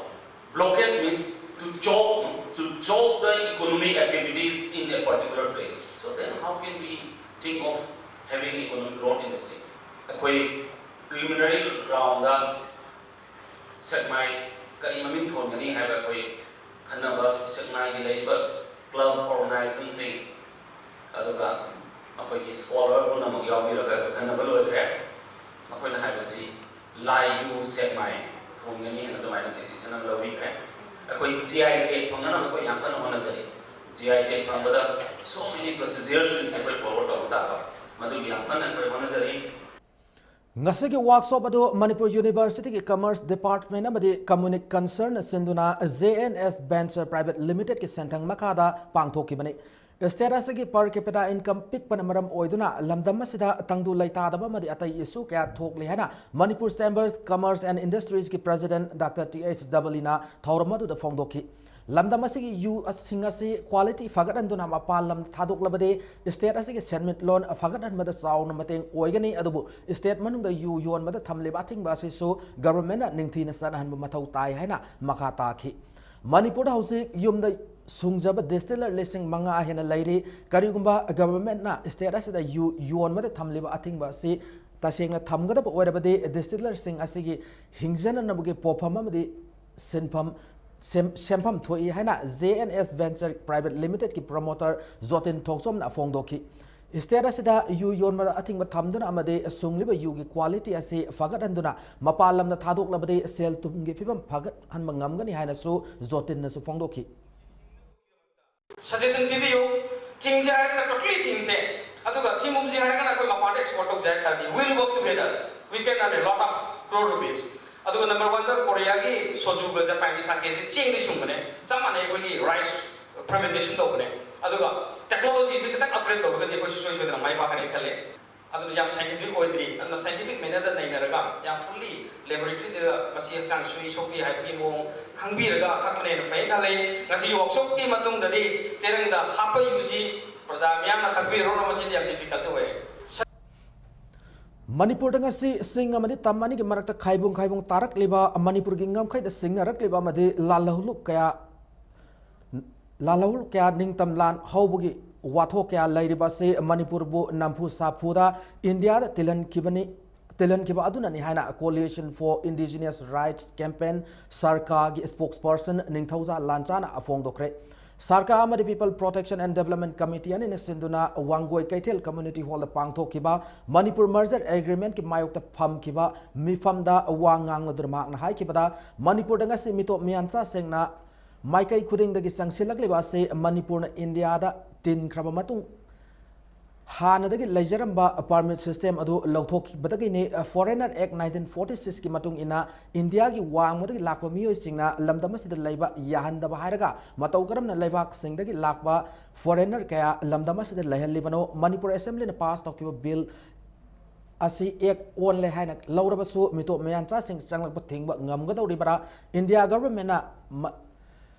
Blockade means to choke, to choke the economic activities in a particular place. So then how can we think of having economic growth in the state? ꯑꯩꯈꯣꯏ preliminary round ꯗ ꯁꯦꯛꯃꯥꯏ ꯀꯔꯤ ꯃꯃꯤꯡ ꯊꯣꯟꯒꯅꯤ ꯍꯥꯏꯕ ꯑꯩꯈꯣꯏ ꯈꯟꯅꯕ, ꯁꯦꯛꯃꯥꯏꯒꯤ ꯂꯩꯔꯤꯕ club organizationꯁꯤꯡ ꯑꯗꯨꯒ ꯑꯩꯈꯣꯏꯒꯤ scholar ꯄꯨꯝꯅꯃꯛ ꯌꯥꯎꯕꯤꯔꯒ ꯑꯩꯈꯣꯏ ꯈꯟꯅꯕ ꯂꯣꯏꯈ꯭ꯔꯦ꯫ ꯃꯈꯣꯏꯅ ꯍꯥꯏꯕꯁꯤ ꯂꯥꯏꯌꯨ ꯁꯦꯛꯃꯥꯏ ꯊꯣꯟꯒꯅꯤ ꯍꯥꯏꯅ ꯑꯗꯨꯃꯥꯏꯅ decision ꯑꯃ ꯂꯧꯕꯤꯈ꯭ꯔꯦ꯫ ꯑꯩꯈꯣꯏ G I tag ꯐꯪꯅꯅꯕ ꯑꯩꯈꯣꯏ ꯌꯥꯝ ꯀꯟꯅ ꯍꯣꯠꯅꯖꯔꯤ꯫ G I tag ꯐꯪꯕꯗ so many procedureꯁꯤꯡꯁꯦ ꯑꯩꯈꯣꯏ follow ꯇꯧꯕ ꯇꯥꯕ, ꯃꯗꯨꯒꯤ ꯌꯥꯝ ꯀꯟꯅ ꯑꯩꯈꯣꯏ ꯍꯣꯠꯅꯖꯔꯤ꯫ ꯉꯁꯤꯒꯤ ꯋꯥꯔꯛꯁꯣꯞ ꯑꯗꯨ ꯃꯅꯤꯄꯨꯔ ꯌꯨꯅꯤꯚꯔꯁꯤꯇꯤꯒꯤ ꯀꯃꯔꯁ ꯗꯤꯄꯥꯔꯠꯃꯦꯟ ꯑꯃꯗꯤ ꯀꯝꯃꯨꯅꯤꯛ ꯀꯟꯁꯔꯟꯅ ꯁꯤꯟꯗꯨꯅ J N S Venture Private Limitedꯀꯤ ꯁꯦꯟꯊꯪ ꯃꯈꯥꯗ ꯄꯥꯡꯊꯣꯛꯈꯤꯕꯅꯤ꯫ ꯁ꯭ꯇꯦꯠ ꯑꯁꯤꯒꯤ per capita income ꯄꯤꯛꯄꯅ ꯃꯔꯝ ꯑꯣꯏꯗꯨꯅ ꯂꯝꯗꯝ ꯑꯁꯤꯗ ꯇꯪꯗꯨ ꯂꯩꯇꯥꯗꯕ ꯑꯃꯗꯤ ꯑꯇꯩ issue ꯀꯌꯥ ꯊꯣꯛꯂꯤ ꯍꯥꯏꯅ Manipur Chambers Commerce and Industries ꯀꯤ president Doctor T H Davalina ꯊꯧꯔꯝ ꯑꯗꯨꯗ ꯐꯣꯡꯗꯣꯛꯈꯤ꯫ ꯂꯝꯗꯝ ꯑꯁꯤꯒꯤ ꯌꯨꯁꯤꯡ ꯑꯁꯤ quality ꯐꯒꯠꯍꯟꯗꯨꯅ ꯃꯄꯥꯟ ꯂꯝ ꯊꯥꯗꯣꯛꯂꯕꯗꯤ ꯁ꯭ꯇꯦꯠ ꯑꯁꯤꯒꯤ ꯁꯦꯟꯃꯤꯠꯂꯣꯟ ꯐꯒꯠꯍꯟꯕꯗ ꯆꯥꯎꯅ ꯃꯇꯦꯡ ꯑꯣꯏꯒꯅꯤ꯫ ꯑꯗꯨꯕꯨ ꯁ꯭ꯇꯦꯠ ꯃꯅꯨꯡꯗ ꯌꯨ ꯌꯣꯟꯕꯗ ꯊꯝꯂꯤꯕ ꯑꯊꯤꯡꯕ ꯑꯁꯤꯁꯨ ꯒꯚꯔꯟꯃꯦꯟꯠꯅ ꯅꯤꯡꯊꯤꯅ ꯆꯠꯅꯍꯟꯕ ꯃꯊꯧ ꯇꯥꯏ ꯍꯥꯏꯅ ꯃꯈꯥ ꯇꯥꯈꯤ꯫ ꯃꯅꯤꯄꯨꯔꯗ ꯍꯧꯖꯤꯛ ꯌꯨꯝꯗ ꯁꯨꯡꯖꯕ distiller ꯂꯤꯁꯤꯡ ꯃꯉꯥ ꯍꯦꯟꯅ ꯂꯩꯔꯤ꯫ ꯀꯔꯤꯒꯨꯝꯕ ꯒꯚꯔꯟꯃꯦꯟꯠꯅ ꯁ꯭ꯇꯦꯠ ꯑꯁꯤꯗ ꯌꯨ ꯌꯣꯟꯕꯗ ꯊꯝꯂꯤꯕ ꯑꯊꯤꯡꯕ ꯑꯁꯤ ꯇꯁꯦꯡꯅ ꯊꯝꯒꯗꯕ ꯑꯣꯏꯔꯕꯗꯤ distillerꯁꯤꯡ ꯑꯁꯤꯒꯤ ꯍꯤꯡꯖꯅꯅꯕꯒꯤ ꯄꯣꯠꯐꯝ ꯑꯃꯗꯤ ꯁꯤꯟꯐꯝ ꯁꯦꯝ ꯁꯦꯝꯐꯝ ꯊꯣꯛꯏ ꯍꯥꯏꯅ J N S Venture Private Limitedꯀꯤ promoter ꯖꯣꯇꯤꯟ ꯊꯣꯛꯆꯣꯝꯅ ꯐꯣꯡꯗꯣꯛꯈꯤ꯫ ꯁ꯭ꯇꯦꯠ ꯑꯁꯤꯗ ꯌꯨ ꯌꯣꯟꯕꯗ ꯑꯊꯤꯡꯕ ꯊꯝꯗꯨꯅ ꯑꯃꯗꯤ ꯁꯨꯡꯂꯤꯕ ꯌꯨꯒꯤ quality ꯑꯁꯤ ꯐꯒꯠꯍꯟꯗꯨꯅ ꯃꯄꯥꯟ ꯂꯝꯗ ꯊꯥꯗꯣꯛꯂꯕꯗꯤ ꯁꯦꯜ ꯊꯨꯝꯒꯤ ꯐꯤꯕꯝ ꯐꯒꯠꯍꯟꯕ ꯉꯝꯒꯅꯤ ꯍꯥꯏꯅꯁꯨ ꯖꯣꯇꯤꯟꯅꯁꯨ ꯐꯣꯡꯗꯣꯛꯈꯤ꯫ Suggestion ꯄꯤꯕꯤꯌꯨ꯫ ꯊꯤꯡꯁꯦ ꯍꯥꯏꯔꯒꯅ totally ꯊꯤꯡꯁꯦ, ꯑꯗꯨꯒ ꯊꯤꯡꯒꯨꯝꯁꯦ ꯍꯥꯏꯔꯒꯅ ꯑꯩꯈꯣꯏ ꯃꯄꯥꯟꯗ export ꯇꯧꯖꯦ ꯍꯥꯏ ꯇꯥꯔꯗꯤ we will work together, we can earn a lot of crore rupees꯫ ꯑꯗꯨꯒ number one ꯗ ꯀꯣꯔꯤꯌꯥꯒꯤ ꯁꯣꯖꯨꯒ ꯖꯄꯥꯟꯒꯤ ꯁꯥꯀꯦꯁꯦ ꯆꯦꯡꯗꯩ ꯁꯨꯡꯕꯅꯦ, ꯆꯞ ꯃꯥꯟꯅꯩ ꯑꯩꯈꯣꯏꯒꯤ rice fermentation ꯇꯧꯕꯅꯦ꯫ ꯑꯗꯨꯒ technologyꯁꯦ ꯈꯤꯇꯪ upgrade ꯇꯧꯔꯒꯗꯤ ꯑꯩꯈꯣꯏ ꯁꯨꯡꯁꯣꯏ ꯁꯣꯏꯗꯅ ꯃꯥꯏ ꯄꯥꯛꯀꯅꯤ ꯈꯜꯂꯦ꯫ ꯑꯗꯨꯅ ꯌꯥꯝ scientific ꯑꯣꯏꯗ꯭ꯔꯤ, ꯑꯗꯨꯅ scientific mannerꯗ ꯅꯩꯅꯔꯒ ꯌꯥꯝ fully laboratoryꯗ ꯃꯁꯤ ꯍꯛꯆꯥꯡ ꯁꯣꯛꯏ ꯁꯣꯛꯇꯦ ꯍꯥꯏꯕꯒꯤ ꯃꯑꯣꯡ ꯈꯪꯕꯤꯔꯒ ꯊꯛꯄꯅ ꯍꯦꯟꯅ ꯐꯩꯅ ꯈꯜꯂꯤ꯫ ꯉꯁꯤꯒꯤ workshopꯀꯤ ꯃꯇꯨꯡꯗꯗꯤ ꯆꯦꯔꯪꯗ ꯍꯥꯞꯄ ꯌꯨꯁꯤ ꯄ꯭ꯔꯖꯥ ꯃꯤꯌꯥꯝꯅ ꯊꯛꯄꯤꯔꯨꯔꯣ, ꯃꯁꯤꯗꯤ ꯌꯥꯝ difficult ꯑꯣꯏꯔꯦ꯫ ꯃꯅꯤꯄꯨꯔꯗ ꯉꯁꯤ ꯆꯤꯡ ꯑꯃꯗꯤ ꯇꯝ ꯑꯅꯤꯒꯤ ꯃꯔꯛꯇ ꯈꯥꯏꯕꯨꯡ ꯈꯥꯏꯕꯨꯡ ꯇꯥꯔꯛꯂꯤꯕ, ꯃꯅꯤꯄꯨꯔꯒꯤ ꯉꯝꯈꯩꯗ ꯁꯤꯡꯅꯔꯛꯂꯤꯕ ꯑꯃꯗꯤ ꯂꯥꯜꯍꯧꯂꯨꯞ ꯀꯌꯥ, ꯂꯥꯜꯍꯧꯂꯨꯞ ꯀꯌꯥ ꯅꯤꯡꯇꯝ ꯂꯥꯟ ꯍꯧꯕꯒꯤ ꯋꯥꯊꯣꯛ ꯀꯌꯥ ꯂꯩꯔꯤꯕ ꯑꯁꯤ ꯃꯅꯤꯄꯨꯔꯕꯨ ꯅꯝꯐꯨ ꯁꯥꯐꯨꯗ ꯏꯟꯗꯤꯌꯥꯗ ꯇꯤꯜꯍꯟꯈꯤꯕꯅꯤ, ꯇꯤꯜꯍꯟꯈꯤꯕ ꯑꯗꯨꯅꯅꯤ ꯍꯥꯏꯅ Coalition for Indigenous Rights Campaign, ꯁꯥꯔꯀꯥꯒꯤ spokesperson ꯅꯤꯡꯊꯧꯖꯥ ꯂꯥꯟꯆꯥꯅ ꯐꯣꯡꯗꯣꯛꯈ꯭ꯔꯦ꯫ ꯁꯥꯔꯀꯥ ꯑꯃꯗꯤ People Protection and Development Committee ꯑꯅꯤꯅ ꯁꯤꯟꯗꯨꯅ ꯋꯥꯡꯒꯣꯏ ꯀꯩꯊꯦꯜ Community Hallꯗ ꯄꯥꯡꯊꯣꯛꯈꯤꯕ ꯃꯅꯤꯄꯨꯔ Merger Agreementꯀꯤ ꯃꯥꯌꯣꯛꯇ ꯐꯝꯈꯤꯕ ꯃꯤꯐꯝꯗ ꯋꯥ ꯉꯥꯡꯂꯗꯨꯅ ꯃꯍꯥꯛꯅ ꯍꯥꯏꯈꯤꯕꯗ, ꯃꯅꯤꯄꯨꯔꯗ ꯉꯁꯤ ꯃꯤꯇꯣꯞ ꯃꯤꯌꯥꯟꯆꯥꯁꯤꯡꯅ ꯃꯥꯏꯀꯩ ꯈꯨꯗꯤꯡꯗꯒꯤ ꯆꯪꯁꯤꯜꯂꯛꯂꯤꯕ ꯑꯁꯤ ꯃꯅꯤꯄꯨꯔꯅ ꯏꯟꯗꯤꯌꯥꯗ ꯇꯤꯟꯈ꯭ꯔꯕ ꯃꯇꯨꯡ ꯍꯥꯟꯅꯗꯒꯤ ꯂꯩꯖꯔꯝꯕ permit system ꯑꯗꯨ ꯂꯧꯊꯣꯛꯈꯤꯕꯗꯒꯤꯅꯤ꯫ Foreigner Act nineteen forty sixꯀꯤ ꯃꯇꯨꯡ ꯏꯟꯅ ꯏꯟꯗꯤꯌꯥꯒꯤ ꯋꯥꯡꯃꯗꯒꯤ ꯂꯥꯛꯄ ꯃꯤꯑꯣꯏꯁꯤꯡꯅ ꯂꯝꯗꯝ ꯑꯁꯤꯗ ꯂꯩꯕ ꯌꯥꯍꯟꯗꯕ ꯍꯥꯏꯔꯒ ꯃꯇꯧ ꯀꯔꯝꯅ ꯂꯩꯕꯥꯛꯁꯤꯡꯗꯒꯤ ꯂꯥꯛꯄ foreigner ꯀꯌꯥ ꯂꯝꯗꯝ ꯑꯁꯤꯗ ꯂꯩꯍꯜꯂꯤꯕꯅꯣ? ꯃꯅꯤꯄꯨꯔ Assemblyꯅ pass ꯇꯧꯈꯤꯕ bill ꯑꯁꯤ act ꯑꯣꯜꯂꯦ ꯍꯥꯏꯅ ꯂꯧꯔꯕꯁꯨ ꯃꯤꯇꯣꯞ ꯃꯌꯥꯟꯆꯥꯁꯤꯡ ꯆꯪꯂꯛꯄ ꯊꯤꯡꯕ ꯉꯝꯒꯗꯧꯔꯤꯕ꯭ꯔꯥ? ꯏꯟꯗꯤꯌꯥ governmentꯅ ꯃ-,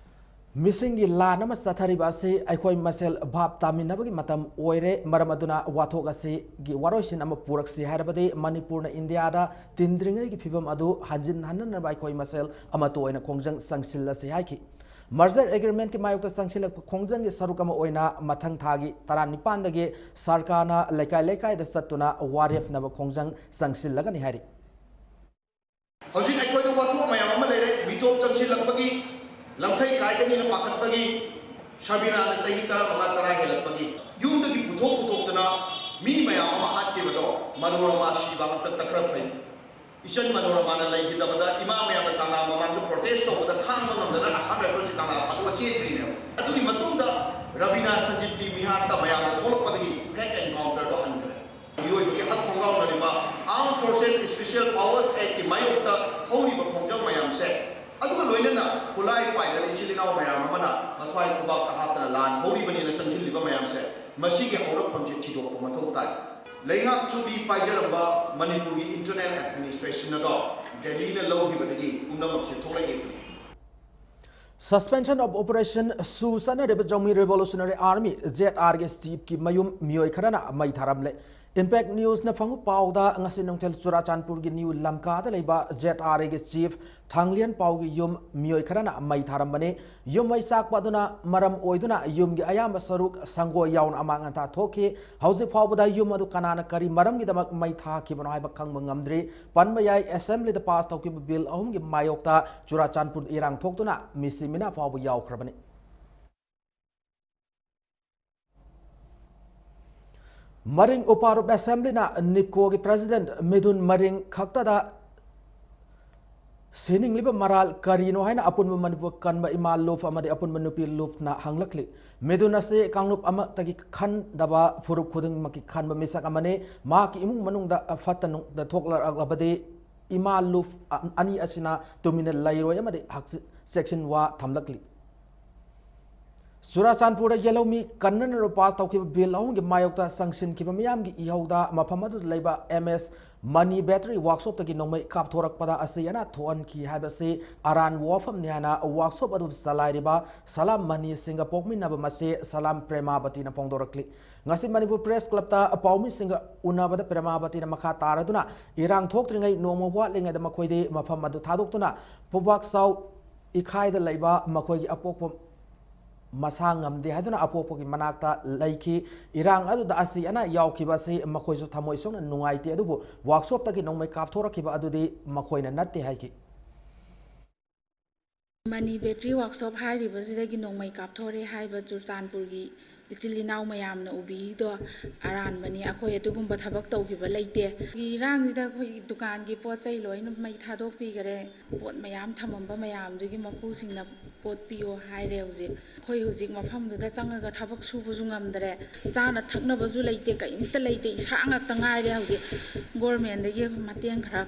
ꯃꯤꯁꯤꯡꯒꯤ ꯂꯥꯟ ꯑꯃ ꯆꯠꯊꯔꯤꯕ ꯑꯁꯤ ꯑꯩꯈꯣꯏ ꯃꯁꯦꯜ ꯚꯥꯞ ꯇꯥꯃꯤꯟꯅꯕꯒꯤ ꯃꯇꯝ ꯑꯣꯏꯔꯦ꯫ ꯃꯔꯝ ꯑꯗꯨꯅ ꯋꯥꯊꯣꯛ ꯑꯁꯤꯒꯤ ꯋꯥꯔꯣꯏꯁꯤꯟ ꯑꯃ ꯄꯨꯔꯛꯁꯤ ꯍꯥꯏꯔꯕꯗꯤ ꯃꯅꯤꯄꯨꯔꯅ ꯏꯟꯗꯤꯌꯥꯗ ꯇꯤꯟꯗ꯭ꯔꯤꯉꯩꯒꯤ ꯐꯤꯕꯝ ꯑꯗꯨ ꯍꯟꯖꯤꯟꯍꯟꯅꯅꯕ ꯑꯩꯈꯣꯏ ꯃꯁꯦꯜ ꯑꯃꯠꯇ ꯑꯣꯏꯅ ꯈꯣꯡꯖꯪ ꯆꯪꯁꯤꯜꯂꯁꯤ ꯍꯥꯏꯈꯤ꯫ Merger Agreementꯀꯤ ꯃꯥꯌꯣꯛꯇ ꯆꯪꯁꯤꯜꯂꯛꯄ ꯈꯣꯡꯖꯪꯒꯤ ꯁꯔꯨꯛ ꯑꯃ ꯑꯣꯏꯅ ꯃꯊꯪ ꯊꯥꯒꯤ ꯇꯔꯥꯅꯤꯄꯥꯟꯗꯒꯤ ꯁꯔꯀꯥꯔꯅ ꯂꯩꯀꯥꯏ ꯂꯩꯀꯥꯏꯗ ꯆꯠꯇꯨꯅ ꯋꯥꯔꯦꯞꯅꯕ ꯈꯣꯡꯖꯪ ꯆꯪꯁꯤꯜꯂꯒꯅꯤ ꯍꯥꯏꯔꯤ꯫ ꯍꯧꯖꯤꯛ ꯑꯩꯈꯣꯏꯗ ꯋꯥꯊꯣꯛ ꯃꯌꯥꯝ ꯑꯃ ꯂꯩꯔꯦ꯫ ꯃꯤꯇꯣꯞ ꯆꯪꯁꯤꯜꯂꯛꯄꯒꯤ, ꯂꯝꯈꯩ ꯀꯥꯏꯒꯅꯤꯅ ꯄꯥꯈꯠꯄꯒꯤ, ꯁꯕꯤꯅꯥꯅ ꯆꯍꯤ ꯇꯔꯥꯃꯉꯥ ꯆꯔꯥ ꯍꯦꯜꯂꯛꯄꯒꯤ, ꯌꯨꯝꯗꯒꯤ ꯄꯨꯊꯣꯛ ꯄꯨꯊꯣꯛꯇꯅ ꯃꯤ ꯃꯌꯥꯝ ꯑꯃ ꯍꯥꯠꯈꯤꯕꯗꯣ ꯃꯅꯣꯔꯃꯥ ꯁꯤꯕ ꯍꯥꯛꯇꯛꯇ ꯈꯔ ꯐꯩ꯫ ꯏꯆꯟ ꯃꯅꯣꯔꯃꯥꯅ ꯂꯩꯈꯤꯗꯕꯗ ꯏꯃꯥ ꯃꯌꯥꯝꯅ ꯀꯪꯂꯥ ꯃꯃꯥꯡꯗ protest ꯇꯧꯕꯗ ꯈꯥꯡꯕ ꯉꯝꯗꯅ Assam Riflesꯀꯤ ꯀꯪꯂꯥ ꯐꯥꯗꯣꯛꯑ ꯆꯦꯟꯈ꯭ꯔꯤꯅꯦꯕ꯫ ꯑꯗꯨꯒꯤ ꯃꯇꯨꯡꯗ ꯔꯕꯤꯅꯥ ꯁꯟꯖꯤꯠꯀꯤ ꯃꯤꯍꯥꯠꯇ ꯃꯌꯥꯝꯅ ꯊꯣꯛꯂꯛꯄꯗꯒꯤ fake encounterꯗꯣ ꯍꯟꯈ꯭ꯔꯦ꯫ ꯃꯤꯑꯣꯏꯕꯒꯤ ꯍꯛ ꯈꯣꯡꯒꯥꯎꯅꯔꯤꯕ Armed Forces Special Powers Actꯀꯤ ꯃꯥꯌꯣꯛꯇ ꯍꯧꯔꯤꯕ ꯈꯣꯡꯖꯪ ꯃꯌꯥꯝꯁꯦ, ꯑꯗꯨꯒ ꯂꯣꯏꯅꯅ ꯈꯨꯠꯂꯥꯏ ꯄꯥꯏꯗꯅ ꯏꯆꯤꯜ ꯏꯅꯥꯎ ꯃꯌꯥꯝ ꯑꯃꯅ ꯃꯊ꯭ꯋꯥꯏ ꯈꯨꯕꯥꯛꯇ ꯍꯥꯞꯇꯅ ꯂꯥꯟ ꯍꯧꯔꯤꯕꯅꯦꯅ ꯆꯪꯁꯤꯜꯂꯤꯕ ꯃꯌꯥꯝꯁꯦ, ꯃꯁꯤꯒꯤ ꯍꯧꯔꯛꯐꯝꯁꯦ ꯊꯤꯗꯣꯛꯄ ꯃꯊꯧ ꯇꯥꯏ꯫ ꯂꯩꯉꯥꯛ ꯆꯨꯞꯄꯤ ꯄꯥꯏꯖꯔꯝꯕ ꯃꯅꯤꯄꯨꯔꯒꯤ internal administration ꯑꯗꯣ ꯗꯦꯜꯂꯤꯅ ꯂꯧꯈꯤꯕꯗꯒꯤ ꯄꯨꯝꯅꯃꯛꯁꯦ ꯊꯣꯛꯂꯛꯏꯕꯅꯤ꯫ Suspension of Operation ꯁꯨ ꯆꯠꯅꯔꯤꯕ Zomi Revolutionary Army, ZRꯒꯤ chiefꯀꯤ ꯃꯌꯨꯝ ꯃꯤꯑꯣꯏ ꯈꯔꯅ ꯃꯩ ꯊꯥꯔꯝꯂꯦ꯫ Impact Newsꯅ ꯐꯪꯕ ꯄꯥꯎꯗ, ꯉꯁꯤ ꯅꯨꯡꯊꯤꯜ ꯆꯨꯔꯥꯆꯥꯟꯄꯨꯔꯒꯤ ꯅ꯭ꯌꯨ ꯂꯝꯀꯥꯗ ꯂꯩꯕ ZRAꯒꯤ ꯆꯤꯐ ꯊꯥꯡꯂꯤꯌꯟ ꯄꯥꯎꯒꯤ ꯌꯨꯝ ꯃꯤꯑꯣꯏ ꯈꯔꯅ ꯃꯩ ꯊꯥꯔꯝꯕꯅꯤ꯫ ꯌꯨꯝ ꯃꯩ ꯆꯥꯛꯄ ꯑꯗꯨꯅ ꯃꯔꯝ ꯑꯣꯏꯗꯨꯅ ꯌꯨꯝꯒꯤ ꯑꯌꯥꯝꯕ ꯁꯔꯨꯛ ꯁꯪꯒꯣꯏ ꯌꯥꯎꯅ ꯑꯃꯥꯡ ꯑꯇꯥ ꯊꯣꯛꯈꯤ꯫ ꯍꯧꯖꯤꯛ ꯐꯥꯎꯕꯗ ꯌꯨꯝ ꯑꯗꯨ ꯀꯅꯥꯅ ꯀꯔꯤ ꯃꯔꯝꯒꯤꯗꯃꯛ ꯃꯩ ꯊꯥꯈꯤꯕꯅꯣ ꯍꯥꯏꯕ ꯈꯪꯕ ꯉꯝꯗ꯭ꯔꯤ꯫ ꯄꯟꯕ ꯌꯥꯏ, ꯑꯦꯁꯦꯝꯕ꯭ꯂꯤꯗ ꯄꯥꯁ ꯇꯧꯈꯤꯕ ꯕꯤꯜ ꯑꯍꯨꯝꯒꯤ ꯃꯥꯌꯣꯛꯇ ꯆꯨꯔꯥꯆꯥꯟꯄꯨꯔꯗ ꯏꯔꯥꯡ ꯊꯣꯛꯇꯨꯅ ꯃꯤꯁꯤ ꯃꯤꯅꯥ ꯐꯥꯎꯕ ꯌꯥꯎꯈ꯭ꯔꯕꯅꯤ꯫ ꯃꯔꯤꯡ ꯎꯄꯥꯔꯨꯞ ꯑꯦꯁꯦꯝꯕ꯭ꯂꯤꯅ ꯅꯤꯞꯀꯣꯒꯤ ꯄ꯭ꯔꯦꯁꯤꯗꯦꯟꯠ ꯃꯤꯗꯨꯟ ꯃꯔꯤꯡ ꯈꯛꯇꯗ ꯁꯤꯅꯤꯡꯂꯤꯕ ꯃꯔꯥꯜ ꯀꯔꯤꯅꯣ ꯍꯥꯏꯅ ꯑꯄꯨꯟꯕ ꯃꯅꯤꯄꯨꯔ ꯀꯟꯕ ꯏꯃꯥ ꯂꯨꯞ ꯑꯃꯗꯤ ꯑꯄꯨꯟꯕ ꯅꯨꯄꯤ ꯂꯨꯞꯅ ꯍꯪꯂꯛꯂꯤ꯫ ꯃꯤꯗꯨꯟ ꯑꯁꯤ ꯀꯥꯡꯂꯨꯞ ꯑꯃꯠꯇꯒꯤ ꯈꯟꯗꯕ ꯐꯨꯔꯨꯞ ꯈꯨꯗꯤꯡꯃꯛꯀꯤ ꯈꯟꯕ ꯃꯤꯁꯛ ꯑꯃꯅꯤ꯫ ꯃꯍꯥꯛꯀꯤ ꯏꯃꯨꯡ ꯃꯅꯨꯡꯗ ꯐꯠꯇ ꯅꯨꯡꯗ ꯊꯣꯛꯂꯛꯂꯕꯗꯤ ꯏꯃꯥ ꯂꯨꯞ ꯑ-, ꯑꯅꯤ ꯑꯁꯤꯅ ꯇꯨꯃꯤꯟꯅ ꯂꯩꯔꯣꯏ ꯑꯃꯗꯤ ꯍꯛꯆꯤ-, ꯆꯦꯛꯁꯤꯟ ꯋꯥ ꯊꯝꯂꯛꯂꯤ꯫ ꯆꯨꯔꯥꯆꯥꯟꯄꯨꯔꯗ ꯌꯦꯜꯍꯧꯃꯤ ꯀꯟꯅꯅ ꯄꯥꯁ ꯇꯧꯈꯤꯕ ꯕꯤꯜ ꯑꯍꯨꯝꯒꯤ ꯃꯥꯌꯣꯛꯇ ꯆꯪꯁꯤꯟꯈꯤꯕ ꯃꯤꯌꯥꯝꯒꯤ ꯏꯍꯧꯗ ꯃꯐꯝ ꯑꯗꯨꯗ ꯂꯩꯕ ꯑꯦꯝ ꯑꯦꯁ ꯃꯅꯤ ꯕꯦꯇꯔꯤ ꯋꯥꯛꯁꯣꯞꯇꯒꯤ ꯅꯣꯡꯃꯩ ꯀꯥꯞꯊꯣꯔꯛꯄꯗ ꯑꯁꯤ ꯑꯅꯥ ꯊꯣꯛꯍꯟꯈꯤ ꯍꯥꯏꯕꯁꯤ ꯑꯔꯥꯟꯕ ꯋꯥꯐꯝꯅꯤ ꯍꯥꯏꯅ ꯋꯥꯛꯁꯣꯞ ꯑꯗꯨ ꯆꯂꯥꯏꯔꯤꯕ ꯁꯂꯥꯝ ꯃꯅꯤ ꯁꯤꯡꯒ ꯄꯣꯛꯃꯤꯟꯅꯕ ꯃꯆꯦ ꯁꯂꯥꯝ ꯄ꯭ꯔꯦꯃꯥꯕꯇꯤꯅ ꯐꯣꯡꯗꯣꯔꯛꯂꯤ꯫ ꯉꯁꯤ ꯃꯅꯤꯄꯨꯔ ꯄ꯭ꯔꯦꯁ ꯀ꯭ꯂꯕꯇ ꯄꯥꯎꯃꯤꯁꯤꯡꯒ ꯎꯅꯕꯗ ꯄ꯭ꯔꯦꯃꯥꯕꯇꯤꯅ ꯃꯈꯥ ꯇꯥꯔꯗꯨꯅ, ꯏꯔꯥꯡ ꯊꯣꯛꯇ꯭ꯔꯤꯉꯩ ꯅꯣꯡꯃ ꯋꯥꯠꯂꯤꯉꯩꯗ ꯃꯈꯣꯏꯗꯤ ꯃꯐꯝ ꯑꯗꯨ ꯊꯥꯗꯣꯛꯇꯨꯅ ꯄꯨꯕꯥꯛꯆꯥꯎ ꯏꯈꯥꯏꯗ ꯂꯩꯕ ꯃꯈꯣꯏꯒꯤ ꯑꯄꯣꯛꯄ ꯃꯁꯥ ꯉꯝꯗꯦ ꯍꯥꯏꯗꯨꯅ ꯑꯄꯣꯛꯄꯒꯤ ꯃꯅꯥꯛꯇ ꯂꯩꯈꯤ꯫ ꯏꯔꯥꯡ ꯑꯗꯨꯗ ꯑꯁꯤ ꯑꯅꯥ ꯌꯥꯎꯈꯤꯕ ꯑꯁꯤ ꯃꯈꯣꯏꯁꯨ ꯊꯃꯣꯏ ꯁꯣꯛꯅ ꯅꯨꯡꯉꯥꯏꯇꯦ, ꯑꯗꯨꯕꯨ ꯋꯥꯛꯁꯣꯞꯇꯒꯤ ꯅꯣꯡꯃꯩ ꯀꯥꯞꯊꯣꯔꯛꯈꯤꯕ ꯑꯗꯨꯗꯤ ꯃꯈꯣꯏꯅ ꯅꯠꯇꯦ ꯍꯥꯏꯈꯤ꯫ ꯃꯅꯤ ꯕꯦꯇ꯭ꯔꯤ ꯋꯥꯛꯁꯣꯞ ꯍꯥꯏꯔꯤꯕꯁꯤꯗꯒꯤ ꯅꯣꯡꯃꯩ ꯀꯥꯞꯊꯣꯔꯛꯑꯦ ꯍꯥꯏꯕ ꯆꯨꯔꯆꯥꯟꯄꯨꯔꯒꯤ ꯏꯆꯤꯜ ꯏꯅꯥꯎ ꯃꯌꯥꯝꯅ ꯎꯕꯤꯔꯤꯗꯣ ꯑꯔꯥꯟꯕꯅꯤ꯫ ꯑꯩꯈꯣꯏ ꯑꯗꯨꯒꯨꯝꯕ ꯊꯕꯛ ꯇꯧꯈꯤꯕ ꯂꯩꯇꯦ꯫ ꯏꯔꯥꯡꯁꯤꯗ ꯑꯩꯈꯣꯏꯒꯤ ꯗꯨꯀꯥꯟꯒꯤ ꯄꯣꯠ ꯆꯩ ꯂꯣꯏꯅ ꯃꯩ ꯊꯥꯗꯣꯛꯄꯤꯈꯔꯦ꯫ ꯄꯣꯠ ꯃꯌꯥꯝ ꯊꯝꯃꯝꯕ ꯃꯌꯥꯝꯗꯨꯒꯤ ꯃꯄꯨꯁꯤꯡꯅ ꯄꯣꯠ ꯄꯤꯌꯣ ꯍꯥꯏꯔꯦ꯫ ꯍꯧꯖꯤꯛ ꯑꯩꯈꯣꯏ ꯍꯧꯖꯤꯛ ꯃꯐꯝꯗꯨꯗ ꯆꯪꯉꯒ ꯊꯕꯛ ꯁꯨꯕꯁꯨ ꯉꯝꯗ꯭ꯔꯦ, ꯆꯥꯅ ꯊꯛꯅꯕꯁꯨ ꯂꯩꯇꯦ, ꯀꯔꯤꯝꯇ ꯂꯩꯇꯦ, ꯏꯁꯥ ꯉꯥꯛꯇ ꯉꯥꯏꯔꯦ꯫ ꯍꯧꯖꯤꯛ ꯒꯣꯔꯃꯦꯟꯗꯒꯤ ꯃꯇꯦꯡ ꯈꯔ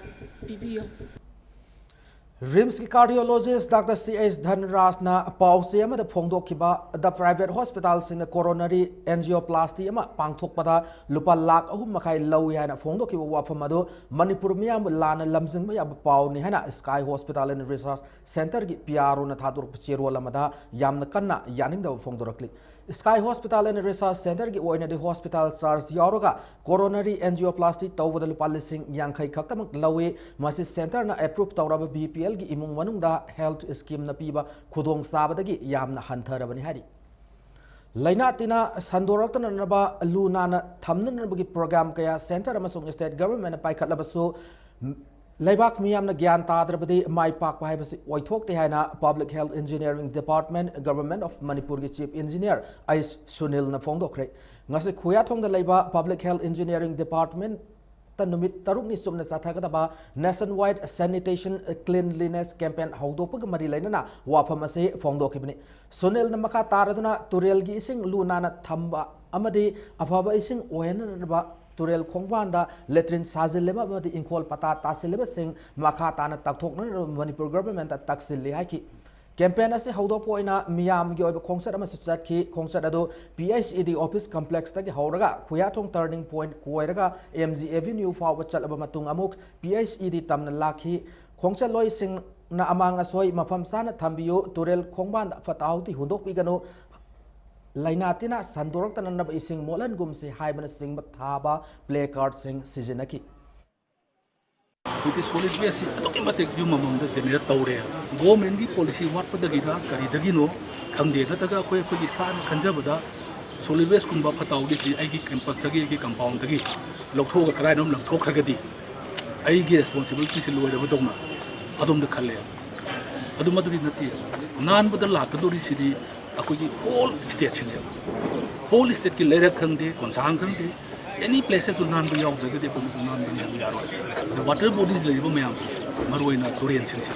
ꯄꯤꯕꯤꯌꯣ꯫ ꯔꯤꯝꯁꯀꯤ ꯀꯥꯔꯗꯤꯑꯣꯂꯣꯖꯤꯁ ꯗꯥꯛꯇꯔ ꯁꯤ ꯑꯩꯆ ꯙꯟꯔꯥꯖꯅ ꯄꯥꯎꯆꯦ ꯑꯃꯗ ꯐꯣꯡꯗꯣꯛꯈꯤꯕ, ꯗ ꯄ꯭ꯔꯥꯏꯚꯦꯠ ꯍꯣꯁꯄꯤꯇꯥꯜꯁꯤꯡꯅ ꯀꯣꯔꯣꯅꯔꯤ ꯑꯦꯟꯖꯤꯑꯣꯄ꯭ꯂꯥꯁꯇꯤ ꯑꯃ ꯄꯥꯡꯊꯣꯛꯄꯗ ꯂꯨꯄꯥ ꯂꯥꯈ ꯑꯍꯨꯝ ꯃꯈꯥꯏ ꯂꯧꯏ ꯍꯥꯏꯅ ꯐꯣꯡꯗꯣꯛꯈꯤꯕ ꯋꯥꯐꯝ ꯑꯗꯨ ꯃꯅꯤꯄꯨꯔ ꯃꯤꯌꯥꯝꯕꯨ ꯂꯥꯟꯅ ꯂꯝꯖꯤꯡꯕ ꯌꯥꯕ ꯄꯥꯎꯅꯤ ꯍꯥꯏꯅ ꯁ꯭ꯀꯥꯏ ꯍꯣꯁꯄꯤꯇꯥꯜ ꯑꯦꯟ ꯔꯤꯁꯔꯆ ꯁꯦꯟꯇꯔꯒꯤ ꯄꯤ ꯑꯥꯔ ꯑꯣꯅ ꯊꯥꯗꯣꯔꯛꯄ ꯆꯦꯔꯣꯜ ꯑꯃꯗ ꯌꯥꯝꯅ ꯀꯟꯅ ꯌꯥꯅꯤꯡꯗꯕ ꯐꯣꯡꯗꯣꯔꯛꯂꯤ꯫ Sky Hospital and Research Centerꯒꯤ ꯑꯣꯏꯅꯗꯤ hospital charge ꯌꯥꯎꯔꯒ coronary angioplasty ꯇꯧꯕꯗ ꯂꯨꯄꯥ ꯂꯤꯁꯤꯡ ꯌꯥꯡꯈꯩ ꯈꯛꯇꯃꯛ ꯂꯧꯏ꯫ ꯃꯁꯤ centerꯅ approve ꯇꯧꯔꯕ BPLꯒꯤ ꯏꯃꯨꯡ ꯃꯅꯨꯡꯗ health schemeꯅ ꯄꯤꯕ ꯈꯨꯗꯣꯡꯆꯥꯕꯗꯒꯤ ꯌꯥꯝꯅ ꯍꯟꯊꯔꯕꯅꯤ ꯍꯥꯏꯔꯤ꯫ ꯂꯥꯏꯅꯥ ꯇꯤꯟꯅꯥ ꯁꯟꯗꯣꯔꯛꯇꯅꯅꯕ ꯂꯨ ꯅꯥꯟꯅ ꯊꯝꯅꯅꯕꯒꯤ program ꯀꯌꯥ centre ꯑꯃꯁꯨꯡ state governmentꯅ ꯄꯥꯏꯈꯠꯂꯕꯁꯨ, ꯂꯩꯕꯥꯛ ꯃꯤꯌꯥꯝꯅ ꯒ꯭ꯌꯥꯟ ꯇꯥꯗ꯭ꯔꯕꯗꯤ ꯃꯥꯏ ꯄꯥꯛꯄ ꯍꯥꯏꯕꯁꯤ ꯑꯣꯏꯊꯣꯛꯇꯦ ꯍꯥꯏꯅ Public Health Engineering Department, Government of Manipurꯒꯤ Chief Engineer ꯑꯩꯆ ꯁꯨꯅꯤꯜꯅ ꯐꯣꯡꯗꯣꯛꯈ꯭ꯔꯦ꯫ ꯉꯁꯤ ꯈꯨꯌꯥꯊꯣꯡꯗ ꯂꯩꯕ Public Health Engineering Department ꯇ ꯅꯨꯃꯤꯠ ꯇꯔꯨꯛꯅꯤ ꯆꯨꯞꯅ ꯆꯠꯊꯒꯗꯕ nationwide sanitation cleanliness campaign ꯍꯧꯗꯣꯛꯄꯒ ꯃꯔꯤ ꯂꯩꯅꯅ ꯋꯥꯐꯝ ꯑꯁꯤ ꯐꯣꯡꯗꯣꯛꯈꯤꯕꯅꯤ꯫ ꯁꯨꯅꯤꯜꯅ ꯃꯈꯥ ꯇꯥꯔꯗꯨꯅ ꯇꯨꯔꯦꯜꯒꯤ ꯏꯁꯤꯡ ꯂꯨ ꯅꯥꯟꯅ ꯊꯝꯕ ꯑꯃꯗꯤ ꯑꯐꯕ ꯏꯁꯤꯡ ꯑꯣꯏꯍꯟꯅꯅꯕ ꯇꯨꯔꯦꯜ ꯈꯣꯡꯕꯥꯟꯗ latrine ꯁꯥꯖꯤꯜꯂꯤꯕ ꯑꯃꯗꯤ ꯏꯪꯈꯣꯜ ꯄꯇꯥ ꯇꯥꯁꯤꯜꯂꯤꯕꯁꯤꯡ ꯃꯈꯥ ꯇꯥꯅ ꯇꯥꯛꯊꯣꯛꯅꯅꯕ ꯃꯅꯤꯄꯨꯔ governmentꯇ ꯇꯛꯁꯤꯜꯂꯤ ꯍꯥꯏꯈꯤ꯫ Campaign ꯑꯁꯤ ꯍꯧꯗꯣꯛꯄ ꯑꯣꯏꯅ ꯃꯤꯌꯥꯝꯒꯤ ꯑꯣꯏꯕ ꯈꯣꯡꯆꯠ ꯑꯃꯁꯨ ꯆꯠꯈꯤ꯫ ꯈꯣꯡꯆꯠ ꯑꯗꯨ PHED office complexꯇꯒꯤ ꯍꯧꯔꯒ ꯈꯨꯌꯥꯊꯣꯡ turning point ꯀꯣꯏꯔꯒ MG Avenue ꯐꯥꯎꯕ ꯆꯠꯂꯕ ꯃꯇꯨꯡ ꯑꯃꯨꯛ PHED ꯇꯝꯅ ꯂꯥꯛꯈꯤ꯫ ꯈꯣꯡꯆꯠꯂꯣꯏꯁꯤꯡꯅ ꯑꯃꯥꯡ ꯑꯁꯣꯏ ꯃꯐꯝ ꯆꯥꯅ ꯊꯝꯕꯤꯌꯨ, ꯇꯨꯔꯦꯜ ꯈꯣꯡꯕꯥꯟꯗ ꯐꯠꯇ ꯍꯥꯎꯗꯤ ꯍꯨꯟꯗꯣꯛꯄꯤꯒꯅꯨ, ꯂꯥꯏꯅꯥ ꯇꯤꯟꯅꯥ ꯁꯟꯗꯣꯔꯛꯇꯅꯅꯕ ꯏꯁꯤꯡ ꯃꯣꯠꯍꯟꯒꯨꯝꯁꯤ ꯍꯥꯏꯕꯅꯆꯤꯡꯕ ꯊꯥꯕ placardsꯁꯤꯡ ꯁꯤꯖꯤꯟꯅꯈꯤ꯫ ꯍꯧꯖꯤꯛꯇꯤ solid wasteꯁꯤ ꯑꯗꯨꯛꯀꯤ ꯃꯇꯤꯛ ꯌꯨꯝ ꯑꯃꯃꯝꯗ generate ꯇꯧꯔꯦ꯫ Governmentꯀꯤ policy ꯋꯥꯠꯄꯗꯒꯤꯔ ꯀꯔꯤꯗꯒꯤꯅꯣ ꯈꯪꯗꯦ, ꯅꯠꯇ꯭ꯔꯒ ꯑꯩꯈꯣꯏ ꯑꯩꯈꯣꯏꯒꯤ ꯏꯁꯥꯅ ꯈꯟꯖꯕꯗ solid wasteꯀꯨꯝꯕ ꯐꯠꯇ ꯍꯥꯎꯗꯤꯁꯤ ꯑꯩꯒꯤ campusꯇꯒꯤ, ꯑꯩꯒꯤ compoundꯗꯒꯤ ꯂꯧꯊꯣꯛꯑꯒ ꯀꯗꯥꯏꯅꯣꯝ ꯂꯪꯊꯣꯛꯈ꯭ꯔꯒꯗꯤ ꯑꯩꯒꯤ responsibilityꯁꯤ ꯂꯣꯏꯔꯕꯗꯧꯅ ꯑꯗꯣꯝꯗ ꯈꯜꯂꯦ꯫ ꯑꯗꯨ ꯃꯗꯨꯗꯤ ꯅꯠꯇꯦ, ꯅꯥꯟꯕꯗ ꯂꯥꯛꯀꯗꯧꯔꯤꯁꯤꯗꯤ ꯑꯩꯈꯣꯏꯒꯤ whole stateꯁꯤꯅꯦꯕ꯫ Whole stateꯀꯤ ꯂꯩꯔꯛ ꯈꯪꯗꯦ, ꯀꯣꯟꯁꯥꯡ ꯈꯪꯗꯦ, any placeꯇꯁꯨ ꯅꯥꯟꯕ ꯌꯥꯎꯗ꯭ꯔꯒꯗꯤ ꯑꯩꯈꯣꯏ ꯃꯐꯝ ꯅꯥꯟꯕꯅꯤ ꯍꯥꯏꯕ ꯌꯥꯔꯣꯏ꯫ ꯑꯗ water bodies ꯂꯩꯔꯤꯕ ꯃꯌꯥꯝꯁꯦ, ꯃꯔꯨꯑꯣꯏꯅ ꯇꯨꯔꯦꯟꯁꯤꯡꯁꯦ,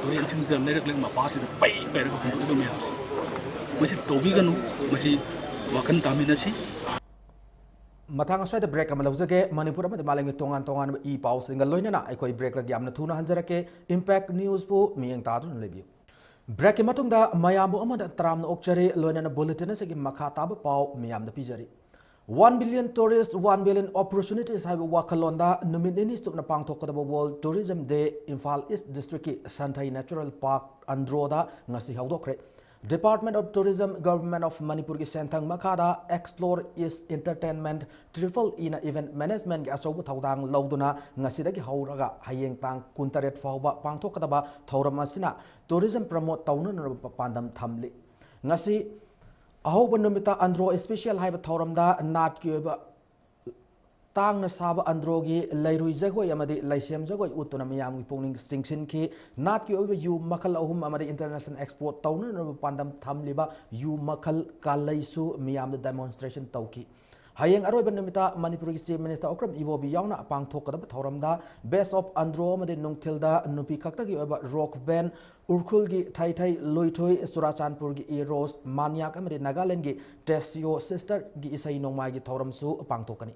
ꯇꯨꯔꯦꯟꯁꯤꯡꯁꯤꯗ ꯂꯩꯔꯛ ꯂꯩꯔꯛ ꯃꯄꯥꯁꯤꯗ ꯄꯩ ꯄꯩꯔꯒ ꯍꯨꯟꯗꯣꯛꯏꯕ ꯃꯌꯥꯝꯁꯦ, ꯃꯁꯤ ꯇꯧꯕꯤꯒꯅꯨ꯫ ꯃꯁꯤ ꯋꯥꯈꯜ ꯇꯥꯃꯤꯟꯅꯁꯤ꯫ ꯃꯊꯪ ꯑꯁ꯭ꯋꯥꯏꯗ break ꯑꯃ ꯂꯧꯖꯒꯦ꯫ ꯃꯅꯤꯄꯨꯔ ꯑꯃꯗꯤ ꯃꯥꯂꯦꯝꯒꯤ ꯇꯣꯉꯥꯟ ꯇꯣꯉꯥꯟꯕ ꯏ ꯄꯥꯎꯁꯤꯡꯒ ꯂꯣꯏꯅꯅ ꯑꯩꯈꯣꯏ breakꯇꯒꯤ ꯌꯥꯝꯅ ꯊꯨꯅ ꯍꯟꯖꯔꯛꯀꯦ꯫ Impact Newsꯄꯨ ꯃꯤꯠꯌꯦꯡ ꯇꯥꯗꯨꯅ ꯂꯩꯕꯤꯌꯨ꯫ Breakꯀꯤ ꯃꯇꯨꯡꯗ ꯃꯌꯥꯝꯕꯨ ꯑꯃꯗ ꯇꯔꯥꯝꯅ ꯑꯣꯛꯆꯔꯤ꯫ ꯂꯣꯏꯅꯅ bulletin ꯑꯁꯤꯒꯤ ꯃꯈꯥ ꯇꯥꯕ ꯄꯥꯎ ꯃꯤꯌꯥꯝꯗ ꯄꯤꯖꯔꯤ꯫ One billion tourist, one billion opportunities ꯍꯥꯏꯕ ꯋꯥꯈꯜꯂꯣꯟꯗ ꯅꯨꯃꯤꯠ ꯅꯤꯅꯤ ꯆꯨꯞꯅ ꯄꯥꯡꯊꯣꯛꯀꯗꯕ World Tourism Day Imphal East Districtꯀꯤ ꯁꯟꯊꯩ Natural Park ꯑꯟꯗ꯭ꯔꯣꯗ ꯉꯁꯤ ꯍꯧꯗꯣꯛꯈ꯭ꯔꯦ꯫ Department of Tourism, Government of ꯃꯅꯤꯄꯨꯔꯒꯤ ꯁꯦꯟꯊꯪ ꯃꯈꯥꯗ Explore East Entertainment, Triple Eꯅ event managementꯀꯤ ꯑꯆꯧꯕ ꯊꯧꯗꯥꯡ ꯂꯧꯗꯨꯅ ꯉꯁꯤꯗꯒꯤ ꯍꯧꯔꯒ ꯍꯌꯦꯡ ꯇꯥꯡ ꯀꯨꯟꯇꯔꯦꯠ ꯐꯥꯎꯕ ꯄꯥꯡꯊꯣꯛꯀꯗꯕ ꯊꯧꯔꯝ ꯑꯁꯤꯅ tourism promote ꯇꯧꯅꯅꯕ ꯄꯥꯟꯗꯝ ꯊꯝꯂꯤ꯫ ꯉꯁꯤ ꯑꯍꯧꯕ ꯅꯨꯃꯤꯠꯇ Andro Special ꯍꯥꯏꯕ ꯊꯧꯔꯝꯗ ꯅꯥꯠꯀꯤ ꯑꯣꯏꯕ ꯇꯥꯡꯅ ꯁꯥꯕ Androꯒꯤ ꯂꯩꯔꯨꯏ ꯖꯒꯣꯏ ꯑꯃꯗꯤ ꯂꯩꯁꯦꯝ ꯖꯒꯣꯏ ꯎꯠꯇꯨꯅ ꯃꯤꯌꯥꯝꯒꯤ ꯄꯨꯛꯅꯤꯡ ꯆꯤꯡꯁꯤꯟꯈꯤ꯫ ꯅꯥꯠꯀꯤ ꯑꯣꯏꯕ ꯌꯨ ꯃꯈꯜ ꯑꯍꯨꯝ ꯑꯃꯗꯤ international export ꯇꯧꯅꯅꯕ ꯄꯥꯟꯗꯝ ꯊꯝꯂꯤꯕ ꯌꯨ ꯃꯈꯜ ꯀꯥꯂꯩꯁꯨ ꯃꯤꯌꯥꯝꯗ demonstration ꯇꯧꯈꯤ꯫ ꯍꯌꯦꯡ ꯑꯔꯣꯏꯕ ꯅꯨꯃꯤꯠꯇ ꯃꯅꯤꯄꯨꯔꯒꯤ Chief Minister ꯑꯣꯀ꯭ꯔꯝ ꯏꯕꯣꯕꯤ ꯌꯥꯎꯅ ꯄꯥꯡꯊꯣꯛꯀꯗꯕ ꯊꯧꯔꯝꯗ Best of Andro ꯑꯃꯗꯤ ꯅꯨꯡꯊꯤꯜꯗ ꯅꯨꯄꯤ ꯈꯛꯇꯒꯤ ꯑꯣꯏꯕ rock band ꯎꯔꯈꯨꯜꯒꯤ ꯊꯩꯊꯩ ꯂꯨꯏꯊꯨꯏ, ꯆꯨꯔꯥꯆꯥꯟꯄꯨꯔꯒꯤ ꯏꯔꯣꯁ ꯃꯥꯟꯌꯥꯛ ꯑꯃꯗꯤ ꯅꯥꯒꯥꯂꯦꯟꯒꯤ ꯇꯦꯁꯤꯌꯣ ꯁꯤꯁꯇꯔꯒꯤ ꯏꯁꯩ ꯅꯣꯡꯃꯥꯏꯒꯤ ꯊꯧꯔꯝꯁꯨ ꯄꯥꯡꯊꯣꯛꯀꯅꯤ꯫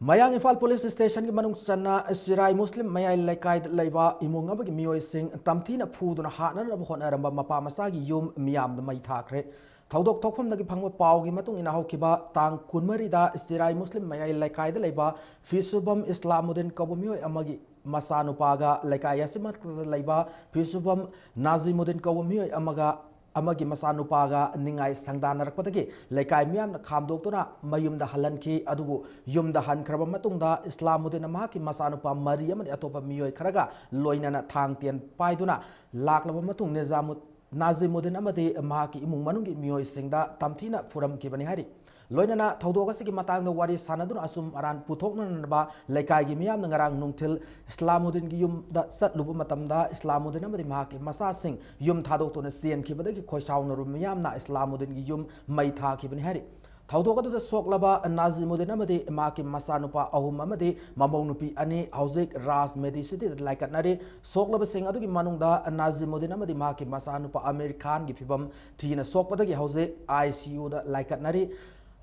ꯃꯌꯥꯡ ꯏꯝꯐꯥꯜ ꯄꯨꯂꯤꯁ ꯁ꯭ꯇꯦꯁꯟꯒꯤ ꯃꯅꯨꯡ ꯆꯟꯅ ꯁꯤꯔꯥꯏ ꯃꯨꯁꯂꯤꯝ ꯃꯌꯥꯏ ꯂꯩꯀꯥꯏꯗ ꯂꯩꯕ ꯏꯃꯨꯡ ꯑꯃꯒꯤ ꯃꯤꯑꯣꯏꯁꯤꯡ ꯇꯝꯊꯤꯅ ꯐꯨꯗꯨꯅ ꯍꯥꯠꯅꯅꯕ ꯍꯣꯠꯅꯔꯝꯕ ꯃꯄꯥ ꯃꯆꯥꯒꯤ ꯌꯨꯝ ꯃꯤꯌꯥꯝꯅ ꯃꯩ ꯊꯥꯈ꯭ꯔꯦ꯫ ꯊꯧꯗꯣꯛ ꯊꯣꯛꯐꯝꯗꯒꯤ ꯐꯪꯕ ꯄꯥꯎꯒꯤ ꯃꯇꯨꯡ ꯏꯟꯅ ꯍꯧꯈꯤꯕ ꯇꯥꯡ ꯀꯨꯟꯃꯔꯤꯗ ꯁꯤꯔꯥꯏ ꯃꯨꯁꯂꯤꯝ ꯃꯌꯥꯏ ꯂꯩꯀꯥꯏꯗ ꯂꯩꯕ ꯐꯤꯁꯨꯕꯝ ꯏꯁꯂꯥꯃꯨꯗꯤꯟ ꯀꯧꯕ ꯃꯤꯑꯣꯏ ꯑꯃꯒꯤ ꯃꯆꯥꯅꯨꯄꯥꯒ ꯂꯩꯀꯥꯏ ꯑꯁꯤꯃꯛꯇꯗ ꯂꯩꯕ ꯐꯤꯁꯨꯕꯝ ꯅꯥꯖꯤꯃꯨꯗꯤꯟ ꯀꯧꯕ ꯃꯤꯑꯣꯏ ꯑꯃꯒ ꯑꯃꯒꯤ ꯃꯆꯥꯅꯨꯄꯥꯒ ꯅꯤꯡꯉꯥꯏ ꯁꯪꯗꯥꯅꯔꯛꯄꯗꯒꯤ ꯂꯩꯀꯥꯏ ꯃꯤꯌꯥꯝꯅ ꯈꯥꯝꯗꯣꯛꯇꯨꯅ ꯃꯌꯨꯝꯗ ꯍꯜꯍꯟꯈꯤ꯫ ꯑꯗꯨꯕꯨ ꯌꯨꯝꯗ ꯍꯟꯈ꯭ꯔꯕ ꯃꯇꯨꯡꯗ ꯏꯁꯂꯥꯃꯨꯗꯤꯟꯅ ꯃꯍꯥꯛꯀꯤ ꯃꯆꯥꯅꯨꯄꯥ ꯃꯔꯤ ꯑꯃꯗꯤ ꯑꯇꯣꯞꯄ ꯃꯤꯑꯣꯏ ꯈꯔꯒ ꯂꯣꯏꯅꯅ ꯊꯥꯡ ꯇꯦꯟ ꯄꯥꯏꯗꯨꯅ ꯂꯥꯛꯂꯕ ꯃꯇꯨꯡ ꯅꯤꯖꯥꯃꯨ-, ꯅꯥꯖꯤꯃꯨꯗꯤꯟ ꯑꯃꯗꯤ ꯃꯍꯥꯛꯀꯤ ꯏꯃꯨꯡ ꯃꯅꯨꯡꯒꯤ ꯃꯤꯑꯣꯏꯁꯤꯡꯗ ꯇꯝꯊꯤꯅ ꯐꯨꯔꯝꯈꯤꯕꯅꯤ ꯍꯥꯏꯔꯤ꯫ ꯂꯣꯏꯅꯅ ꯊꯧꯗꯣꯛ ꯑꯁꯤꯒꯤ ꯃꯇꯥꯡꯗ ꯋꯥꯔꯤ ꯁꯥꯟꯅꯗꯨꯅ ꯑꯆꯨꯝ ꯑꯔꯥꯟ ꯄꯨꯊꯣꯛꯅꯅꯕ ꯂꯩꯀꯥꯏꯒꯤ ꯃꯤꯌꯥꯝꯅ ꯉꯔꯥꯡ ꯅꯨꯡꯊꯤꯜ ꯏꯁꯂꯥꯃꯨꯗꯤꯟꯒꯤ ꯌꯨꯝꯗ ꯆꯠꯂꯨꯕ ꯃꯇꯝꯗ ꯏꯁꯂꯥꯃꯨꯗꯤꯟ ꯑꯃꯗꯤ ꯃꯍꯥꯛꯀꯤ ꯃꯆꯥꯁꯤꯡ ꯌꯨꯝ ꯊꯥꯗꯣꯛꯇꯨꯅ ꯆꯦꯟꯈꯤꯕꯗꯒꯤ ꯈꯣꯏꯁꯥꯎꯅꯔꯕ ꯃꯤꯌꯥꯝꯅ ꯏꯁꯂꯥꯃꯨꯗꯤꯟꯒꯤ ꯌꯨꯝ ꯃꯩ ꯊꯥꯈꯤꯕꯅꯤ ꯍꯥꯏꯔꯤ꯫ ꯊꯧꯗꯣꯛ ꯑꯗꯨꯗ ꯁꯣꯛꯂꯕ ꯅꯥꯖꯤꯃꯨꯗꯤꯟ ꯑꯃꯗꯤ ꯃꯍꯥꯛꯀꯤ ꯃꯆꯥꯅꯨꯄꯥ ꯑꯍꯨꯝ ꯑꯃꯗꯤ ꯃꯃꯧ ꯅꯨꯄꯤ ꯑꯅꯤ ꯍꯧꯖꯤꯛ ꯔꯥꯖ ꯃꯦꯗꯤꯁꯤꯇꯤꯗ ꯂꯥꯏꯀꯠꯅꯔꯤ꯫ ꯁꯣꯛꯂꯕꯁꯤꯡ ꯑꯗꯨꯒꯤ ꯃꯅꯨꯡꯗ ꯅꯥꯖꯤꯃꯨꯗꯤꯟ ꯑꯃꯗꯤ ꯃꯍꯥꯛꯀꯤ ꯃꯆꯥꯅꯨꯄꯥ ꯑꯃꯤꯔ ꯈꯥꯟꯒꯤ ꯐꯤꯕꯝ ꯊꯤꯅ ꯁꯣꯛꯄꯗꯒꯤ ꯍꯧꯖꯤꯛ ꯑꯥꯏ ꯁꯤ ꯌꯨꯗ ꯂꯥꯏꯀꯠꯅꯔꯤ꯫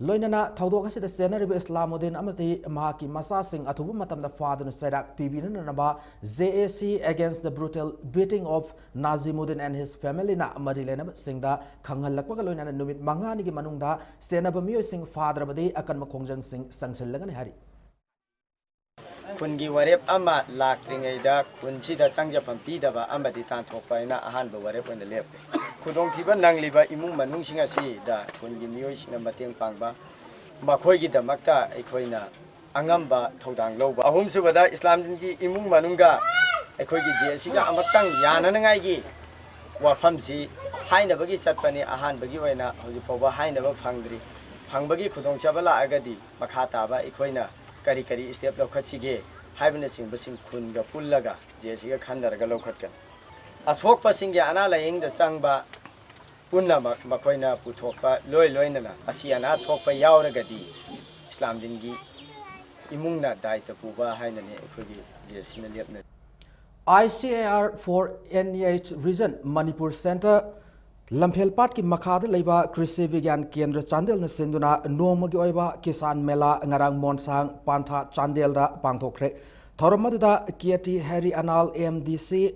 ꯂꯣꯏꯅꯅ ꯊꯧꯗꯣꯛ ꯑꯁꯤꯗ ꯆꯦꯟꯅꯔꯤꯕ ꯏꯁꯂꯥꯃꯨꯗꯤꯟ ꯑꯃꯗꯤ ꯃꯍꯥꯛꯀꯤ ꯃꯆꯥꯁꯤꯡ ꯑꯊꯨꯕ ꯃꯇꯝꯗ ꯐꯥꯗꯨꯅ ꯆꯩꯔꯥꯛ ꯄꯤꯕꯤꯅꯅꯕ J A C Against the Brutal Beating of Najimuddin and His Family ꯅ ꯃꯔꯤ ꯂꯩꯅꯕꯁꯤꯡꯗ ꯈꯪꯍꯜꯂꯛꯄꯒ ꯂꯣꯏꯅꯅ ꯅꯨꯃꯤꯠ ꯃꯉꯥꯅꯤꯒꯤ ꯃꯅꯨꯡꯗ ꯆꯦꯟꯅꯕ ꯃꯤꯑꯣꯏꯁꯤꯡ ꯐꯥꯗ꯭ꯔꯕꯗꯤ ꯑꯀꯟꯕ ꯈꯣꯡꯖꯪꯁꯤꯡ ꯆꯪꯁꯤꯜꯂꯒꯅꯤ ꯍꯥꯏꯔꯤ꯫ ꯈꯨꯟꯒꯤ ꯋꯥꯔꯦꯞ ꯑꯃ ꯂꯥꯛꯇ꯭ꯔꯤꯉꯩꯗ ꯈꯨꯟꯁꯤꯗ ꯆꯪꯖꯐꯝ ꯄꯤꯗꯕ ꯑꯃꯗꯤ ꯇꯥꯟꯊꯣꯛꯄ ꯍꯥꯏꯅ ꯑꯍꯥꯟꯕ ꯋꯥꯔꯦꯞ ꯑꯣꯏꯅ ꯂꯦꯞꯄꯦ꯫ ꯈꯨꯗꯣꯡꯊꯤꯕ ꯅꯪꯂꯤꯕ ꯏꯃꯨꯡ ꯃꯅꯨꯡꯁꯤꯡ ꯑꯁꯤꯗ ꯈꯨꯟꯒꯤ ꯃꯤꯑꯣꯏꯁꯤꯡꯅ ꯃꯇꯦꯡ ꯄꯥꯡꯕ, ꯃꯈꯣꯏꯒꯤꯗꯃꯛꯇ ꯑꯩꯈꯣꯏꯅ ꯑꯉꯝꯕ ꯊꯧꯗꯥꯡ ꯂꯧꯕ꯫ ꯑꯍꯨꯝꯁꯨꯕꯗ, ꯏꯁꯂꯥꯝꯗꯤꯟꯒꯤ ꯏꯃꯨꯡ ꯃꯅꯨꯡꯒ ꯑꯩꯈꯣꯏꯒꯤ ꯖꯦ ꯑꯦꯁ ꯁꯤꯒ ꯑꯃꯨꯛꯇꯪ ꯌꯥꯅꯅꯉꯥꯏꯒꯤ ꯋꯥꯐꯝꯁꯤ ꯍꯥꯏꯅꯕꯒꯤ ꯆꯠꯄꯅꯤ꯫ ꯑꯍꯥꯟꯕꯒꯤ ꯑꯣꯏꯅ ꯍꯧꯖꯤꯛ ꯐꯥꯎꯕ ꯍꯥꯏꯅꯕ ꯐꯪꯗ꯭ꯔꯤ꯫ ꯐꯪꯕꯒꯤ ꯈꯨꯗꯣꯡꯆꯥꯕ ꯂꯥꯛꯑꯒꯗꯤ ꯃꯈꯥ ꯇꯥꯕ ꯑꯩꯈꯣꯏꯅ ꯀꯔꯤ ꯀꯔꯤ ꯁ꯭ꯇꯦꯞ ꯂꯧꯈꯠꯁꯤꯒꯦ ꯍꯥꯏꯕꯅꯆꯤꯡꯕꯁꯤꯡ ꯈꯨꯟꯒ ꯄꯨꯜꯂꯒ ꯖꯦ ꯑꯦꯁ ꯁꯤꯒ ꯈꯟꯅꯔꯒ ꯂꯧꯈꯠꯀꯅꯤ꯫ ꯑꯁꯣꯛꯄꯁꯤꯡꯒꯤ ꯑꯅꯥ ꯂꯥꯌꯦꯡꯗ ꯆꯪꯕ ꯄꯨꯝꯅꯃꯛ ꯃꯈꯣꯏꯅ ꯄꯨꯊꯣꯛꯄ ꯂꯣꯏ ꯂꯣꯏꯅꯅ ꯑꯁꯤ ꯑꯅꯥ ꯊꯣꯛꯄ ꯌꯥꯎꯔꯒꯗꯤ ꯏꯁꯂꯥꯝꯗꯤꯟꯒꯤ ꯏꯃꯨꯡꯅ ꯗꯥꯏꯇ ꯄꯨꯕ ꯍꯥꯏꯅꯅꯤ ꯑꯩꯈꯣꯏꯒꯤ ꯖꯦ ꯑꯦꯁ ꯁꯤꯅ ꯂꯦꯞꯅꯔꯤ꯫ I C A R for N E H Region Manipur Center ꯂꯝꯐꯦꯜꯄꯥꯠꯀꯤ ꯃꯈꯥꯗ ꯂꯩꯕ ꯀ꯭ꯔꯤꯁꯤ ꯕꯤꯒ꯭ꯌꯥꯟ ꯀꯦꯟꯗ꯭ꯔ ꯆꯥꯟꯗꯦꯜꯅ ꯁꯤꯟꯗꯨꯅ ꯅꯣꯡꯃꯒꯤ ꯑꯣꯏꯕ ꯀꯤꯁꯥꯟ ꯃꯦꯂꯥ ꯉꯔꯥꯡ ꯃꯣꯟꯁꯥꯡ ꯄꯥꯟꯊꯥ ꯆꯥꯟꯗꯦꯜꯗ ꯄꯥꯡꯊꯣꯛꯈ꯭ꯔꯦ꯫ ꯊꯧꯔꯝ ꯑꯗꯨꯗ K T Heri Anal, M D C,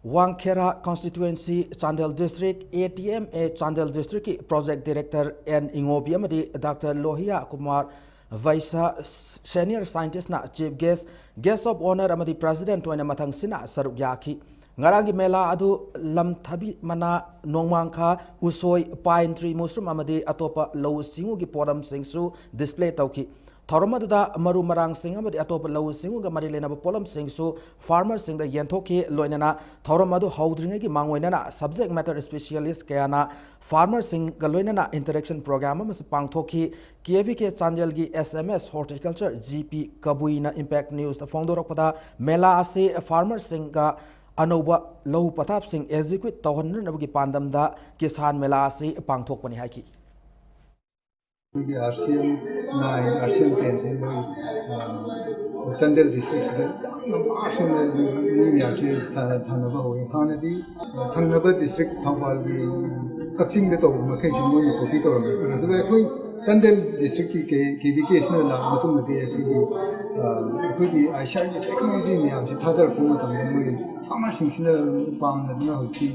Wangkhera Constituency, Chandel District, A T M A Chandel Districtꯀꯤ Project Director ꯑꯦꯟ ꯏꯉꯣꯕꯤ ꯑꯃꯗꯤ ꯗꯥꯛꯇꯔ ꯂꯣꯍꯤꯌꯥ ꯀꯨꯃꯥꯔ ꯚꯩꯁꯥ, Senior Scientistꯅ Chief Guest, Guest of Honour ꯑꯃꯗꯤ President ꯑꯣꯏꯅ ꯃꯊꯪꯁꯤꯅ ꯁꯔꯨꯛ ꯌꯥꯈꯤ꯫ ꯉꯔꯥꯡꯒꯤ ꯃꯦꯂꯥ ꯑꯗꯨ ꯂꯝꯊꯕꯤ ꯃꯅꯥ, ꯅꯣꯡꯃꯥꯡꯈꯥ, ꯎꯁꯣꯏ, pine tree, ꯃꯨꯁꯔꯨꯝ ꯑꯃꯗꯤ ꯑꯇꯣꯞꯄ ꯂꯧꯎ ꯁꯤꯡꯎꯒꯤ ꯄꯣꯠꯂꯝꯁꯤꯡꯁꯨ display ꯇꯧꯈꯤ꯫ ꯊꯧꯔꯝ ꯑꯗꯨꯗ ꯃꯔꯨ ꯃꯔꯥꯡꯁꯤꯡ ꯑꯃꯗꯤ ꯑꯇꯣꯞꯄ ꯂꯧꯎ ꯁꯤꯡꯎꯒ ꯃꯔꯤ ꯂꯩꯅꯕ ꯄꯣꯠꯂꯝꯁꯤꯡꯁꯨ farmerꯁꯤꯡꯗ ꯌꯦꯟꯊꯣꯛꯈꯤ꯫ ꯂꯣꯏꯅꯅ ꯊꯧꯔꯝ ꯑꯗꯨ ꯍꯧꯗ꯭ꯔꯤꯉꯩꯒꯤ ꯃꯥꯡꯑꯣꯏꯅꯅ subject matter specialist ꯀꯌꯥꯅ farmerꯁꯤꯡꯒ ꯂꯣꯏꯅꯅ interaction program ꯑꯃꯁꯨ ꯄꯥꯡꯊꯣꯛꯈꯤ꯫ ꯀꯦ ꯚꯤ ꯀꯦ ꯆꯥꯟꯗꯦꯜꯒꯤ S M S Horticulture G P ꯀꯕꯨꯏꯅ Impact Newsꯇ ꯐꯣꯡꯗꯣꯔꯛꯄꯗ, ꯃꯦꯂꯥ ꯑꯁꯤ farmerꯁꯤꯡꯒ ꯑꯅꯧꯕ ꯂꯧ ꯄꯊꯥꯞꯁꯤꯡ execute ꯇꯧꯍꯟꯅꯅꯕꯒꯤ ꯄꯥꯟꯗꯝꯗ ꯀꯤꯁꯥꯟ ꯃꯦꯂꯥ ꯑꯁꯤ ꯄꯥꯡꯊꯣꯛꯄꯅꯤ ꯍꯥꯏꯈꯤ꯫ ꯑꯩꯈꯣꯏꯒꯤ R C M nine, R C M ten ꯁꯦ ꯃꯣꯏ, ꯑ, ꯆꯥꯟꯗꯦꯜ districtꯁꯤꯗ ꯌꯥꯝꯅ mass ꯑꯣꯏꯅ ꯃꯤ ꯃꯌꯥꯝꯁꯦ ꯊꯥ-, ꯊꯥꯅꯕ ꯍꯧꯔꯦ꯫ ꯍꯥꯟꯅꯗꯤ ꯊꯪꯅꯕ district ꯊꯧꯕꯥꯜꯒꯤ, ꯀꯛꯆꯤꯡꯗ ꯇꯧꯕ ꯃꯈꯩꯁꯨ ꯃꯣꯏꯅ copy ꯇꯧꯔꯝꯃꯦ꯫ ꯑꯗꯨꯒ ꯑꯩꯈꯣꯏ ꯆꯥꯟꯗꯦꯜ districtꯀꯤ ꯀꯦ-, ꯀꯦ ꯚꯤ ꯀꯦꯁꯤꯅ ꯂꯥꯛꯑ ꯃꯇꯨꯡꯗꯗꯤ ꯑꯩꯈꯣꯏꯒꯤ ꯑꯩꯈꯣꯏꯒꯤ ꯑꯥꯏ ꯁꯤ ꯑꯥꯔꯒꯤ ꯇꯦꯛꯅꯣꯂꯣꯖꯤ ꯃꯌꯥꯝꯁꯤ ꯊꯥꯗꯔꯛꯄ ꯃꯇꯝꯗ ꯃꯣꯏ ꯐꯥꯔꯃꯔꯁꯤꯡꯁꯤꯅ ꯄꯥꯝꯅꯗꯨꯅ ꯍꯧꯖꯤꯛꯇꯤ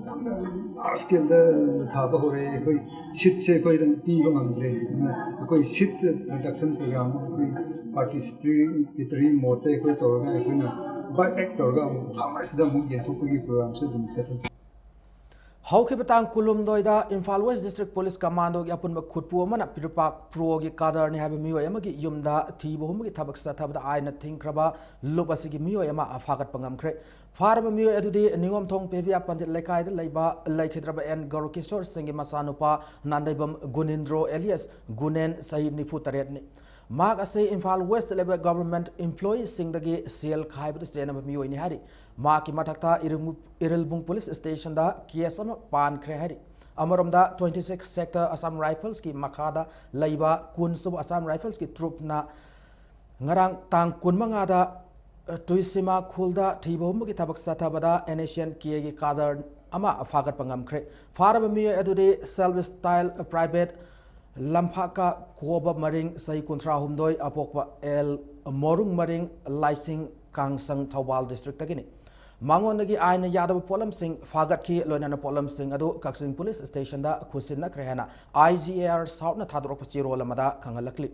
ꯌꯥꯝꯅ ꯂꯥꯔꯖ ꯁ꯭ꯀꯦꯜꯗ ꯊꯥꯕ ꯍꯧꯔꯛꯑꯦ꯫ ꯑꯩꯈꯣꯏ ꯁꯤꯠꯁꯦ ꯑꯩꯈꯣꯏꯗ ꯄꯤꯕ ꯉꯝꯗ꯭ꯔꯦ꯫ ꯑꯗꯨꯅ ꯑꯩꯈꯣꯏ ꯁꯤꯠ ꯄ꯭ꯔꯗꯛꯁꯟ ꯄ꯭ꯔꯣꯒ꯭ꯔꯥꯝ ꯑꯩꯈꯣꯏ ꯄꯥꯔꯇꯤꯁꯤꯄꯦꯇꯔꯤ ꯃꯣꯠꯇ ꯑꯩꯈꯣꯏ ꯇꯧꯔꯒ ꯑꯩꯈꯣꯏꯅ ꯕꯥꯏ ꯕꯦꯛ ꯇꯧꯔꯒ ꯑꯃꯨꯛ ꯐꯥꯔꯃꯔꯁꯤꯗ ꯑꯃꯨꯛ ꯌꯦꯟꯊꯣꯛꯄꯒꯤ ꯄ꯭ꯔꯣꯒ꯭ꯔꯥꯝꯁꯨ ꯑꯗꯨꯝ ꯆꯠꯊꯩ꯫ ꯍꯧꯈꯤꯕ ꯇꯥꯡ ꯀꯨꯟꯍꯨꯝꯗꯣꯏꯗ ꯏꯝꯐꯥꯜ ꯋꯦꯁ ꯗꯤꯁꯇ꯭ꯔꯤꯛ ꯄꯨꯂꯤꯁ ꯀꯃꯥꯟꯗꯣꯒꯤ ꯑꯄꯨꯟꯕ ꯈꯨꯠꯄꯨ ꯑꯃꯅ ꯄꯤꯔꯨꯄꯥꯛ ꯄ꯭ꯔꯣꯒꯤ ꯀꯥꯗꯔꯅꯤ ꯍꯥꯏꯕ ꯃꯤꯑꯣꯏ ꯑꯃꯒꯤ ꯌꯨꯝꯗ ꯊꯤꯕ ꯍꯨꯝꯕꯒꯤ ꯊꯕꯛ ꯆꯠꯊꯕꯗ ꯑꯥꯏꯟꯅ ꯊꯤꯡꯈ꯭ꯔꯕ ꯂꯨꯞ ꯑꯁꯤꯒꯤ ꯃꯤꯑꯣꯏ ꯑꯃ ꯐꯥꯒꯠꯄ ꯉꯝꯈ꯭ꯔꯦ꯫ ꯐꯥꯔꯕ ꯃꯤꯑꯣꯏ ꯑꯗꯨꯗꯤ ꯅꯤꯉꯣꯝꯊꯣꯡ ꯄꯦꯕꯤꯌꯥ ꯄꯟꯗꯤꯠ ꯂꯩꯀꯥꯏꯗ ꯂꯩꯕ ꯂꯩꯈꯤꯗ꯭ꯔꯕ ꯑꯦꯟ ꯒꯧꯔꯀꯤꯁꯣꯔ ꯁꯤꯡꯒꯤ ꯃꯆꯥꯅꯨꯄꯥ ꯅꯥꯟꯗꯩꯕꯝ ꯒꯨꯅꯤꯟꯗ꯭ꯔꯣ ꯑꯦꯂꯤꯌꯁ ꯒꯨꯅꯦꯟ, ꯆꯍꯤ ꯅꯤꯐꯨ ꯇꯔꯦꯠꯅꯤ꯫ ꯃꯍꯥꯛ ꯑꯁꯤ ꯏꯝꯐꯥꯜ ꯋꯦꯁꯇ ꯂꯩꯕ ꯒꯚꯔꯟꯃꯦꯟꯠ ꯏꯝꯄ꯭ꯂꯣꯌꯤꯁꯤꯡꯗꯒꯤ ꯁꯦꯜ ꯈꯥꯏꯕꯗ ꯆꯦꯟꯅꯕ ꯃꯤꯑꯣꯏꯅꯤ ꯍꯥꯏꯔꯤ꯫ ꯃꯍꯥꯛꯀꯤ ꯃꯊꯛꯇ ꯏꯔꯤꯜꯕꯨꯡ ꯄꯨꯂꯤꯁ ꯁ꯭ꯇꯦꯁꯟꯗ ꯀꯦꯁ ꯑꯃ ꯄꯥꯟꯈ꯭ꯔꯦ ꯍꯥꯏꯔꯤ꯫ ꯑꯃꯔꯣꯝꯗ, ꯇ꯭ꯋꯦꯟꯇꯤ ꯁꯤꯛꯁ ꯁꯦꯛꯇꯔ ꯑꯁꯥꯝ ꯔꯥꯏꯐꯜꯁꯀꯤ ꯃꯈꯥꯗ ꯂꯩꯕ ꯀꯨꯟ ꯁꯨꯕ ꯑꯁꯥꯝ ꯔꯥꯏꯐꯜꯁꯀꯤ ꯇ꯭ꯔꯨꯞꯅ ꯉꯔꯥꯡ ꯇꯥꯡ ꯀꯨꯟꯃꯉꯥꯗ ꯇꯨꯏꯁꯤꯃꯥ ꯈꯨꯜꯗ ꯊꯤꯕ ꯍꯨꯝꯕꯒꯤ ꯊꯕꯛ ꯆꯠꯊꯕꯗ ꯑꯦꯟ ꯑꯦꯁ ꯑꯦꯟ ꯀꯦꯒꯤ ꯀꯥꯗꯔ ꯑꯃ ꯐꯥꯒꯠꯄ ꯉꯝꯈ꯭ꯔꯦ꯫ ꯐꯥꯔꯕ ꯃꯤꯑꯣꯏ ꯑꯗꯨꯗꯤ ꯁꯦꯜꯐ ꯁ꯭ꯇꯥꯏꯜ ꯄ꯭ꯔꯥꯏꯚꯦꯠ ꯂꯝꯐꯥꯀ ꯀꯣꯕ ꯃꯔꯤꯡ, ꯆꯍꯤ ꯀꯨꯟꯊ꯭ꯔꯥ ꯍꯨꯝꯗꯣꯏ, ꯑꯄꯣꯛꯄ ꯑꯦꯜ ꯃꯣꯔꯨꯡ ꯃꯔꯤꯡ, ꯂꯥꯏꯁꯤꯡ ꯀꯥꯡꯁꯪ, ꯊꯧꯕꯥꯜ ꯗꯤꯁꯇ꯭ꯔꯤꯛꯇꯒꯤꯅꯤ꯫ ꯃꯉꯣꯟꯗꯒꯤ ꯑꯥꯏꯟꯅ ꯌꯥꯗꯕ ꯄꯣꯠꯂꯝꯁꯤꯡ ꯐꯥꯒꯠꯈꯤ, ꯂꯣꯏꯅꯅ ꯄꯣꯠꯂꯝꯁꯤꯡ ꯑꯗꯨ ꯀꯛꯆꯤꯡ ꯄꯨꯂꯤꯁ ꯁ꯭ꯇꯦꯁꯟꯗ ꯈꯨꯠꯁꯤꯟꯅꯈ꯭ꯔꯦ ꯍꯥꯏꯅ ꯑꯥꯏ ꯖꯤ ꯑꯦ ꯑꯥꯔ ꯁꯥꯎꯠꯅ ꯊꯥꯗꯣꯔꯛꯄ ꯆꯦꯔꯣꯜ ꯑꯃꯗ ꯈꯪꯍꯜꯂꯛꯂꯤ꯫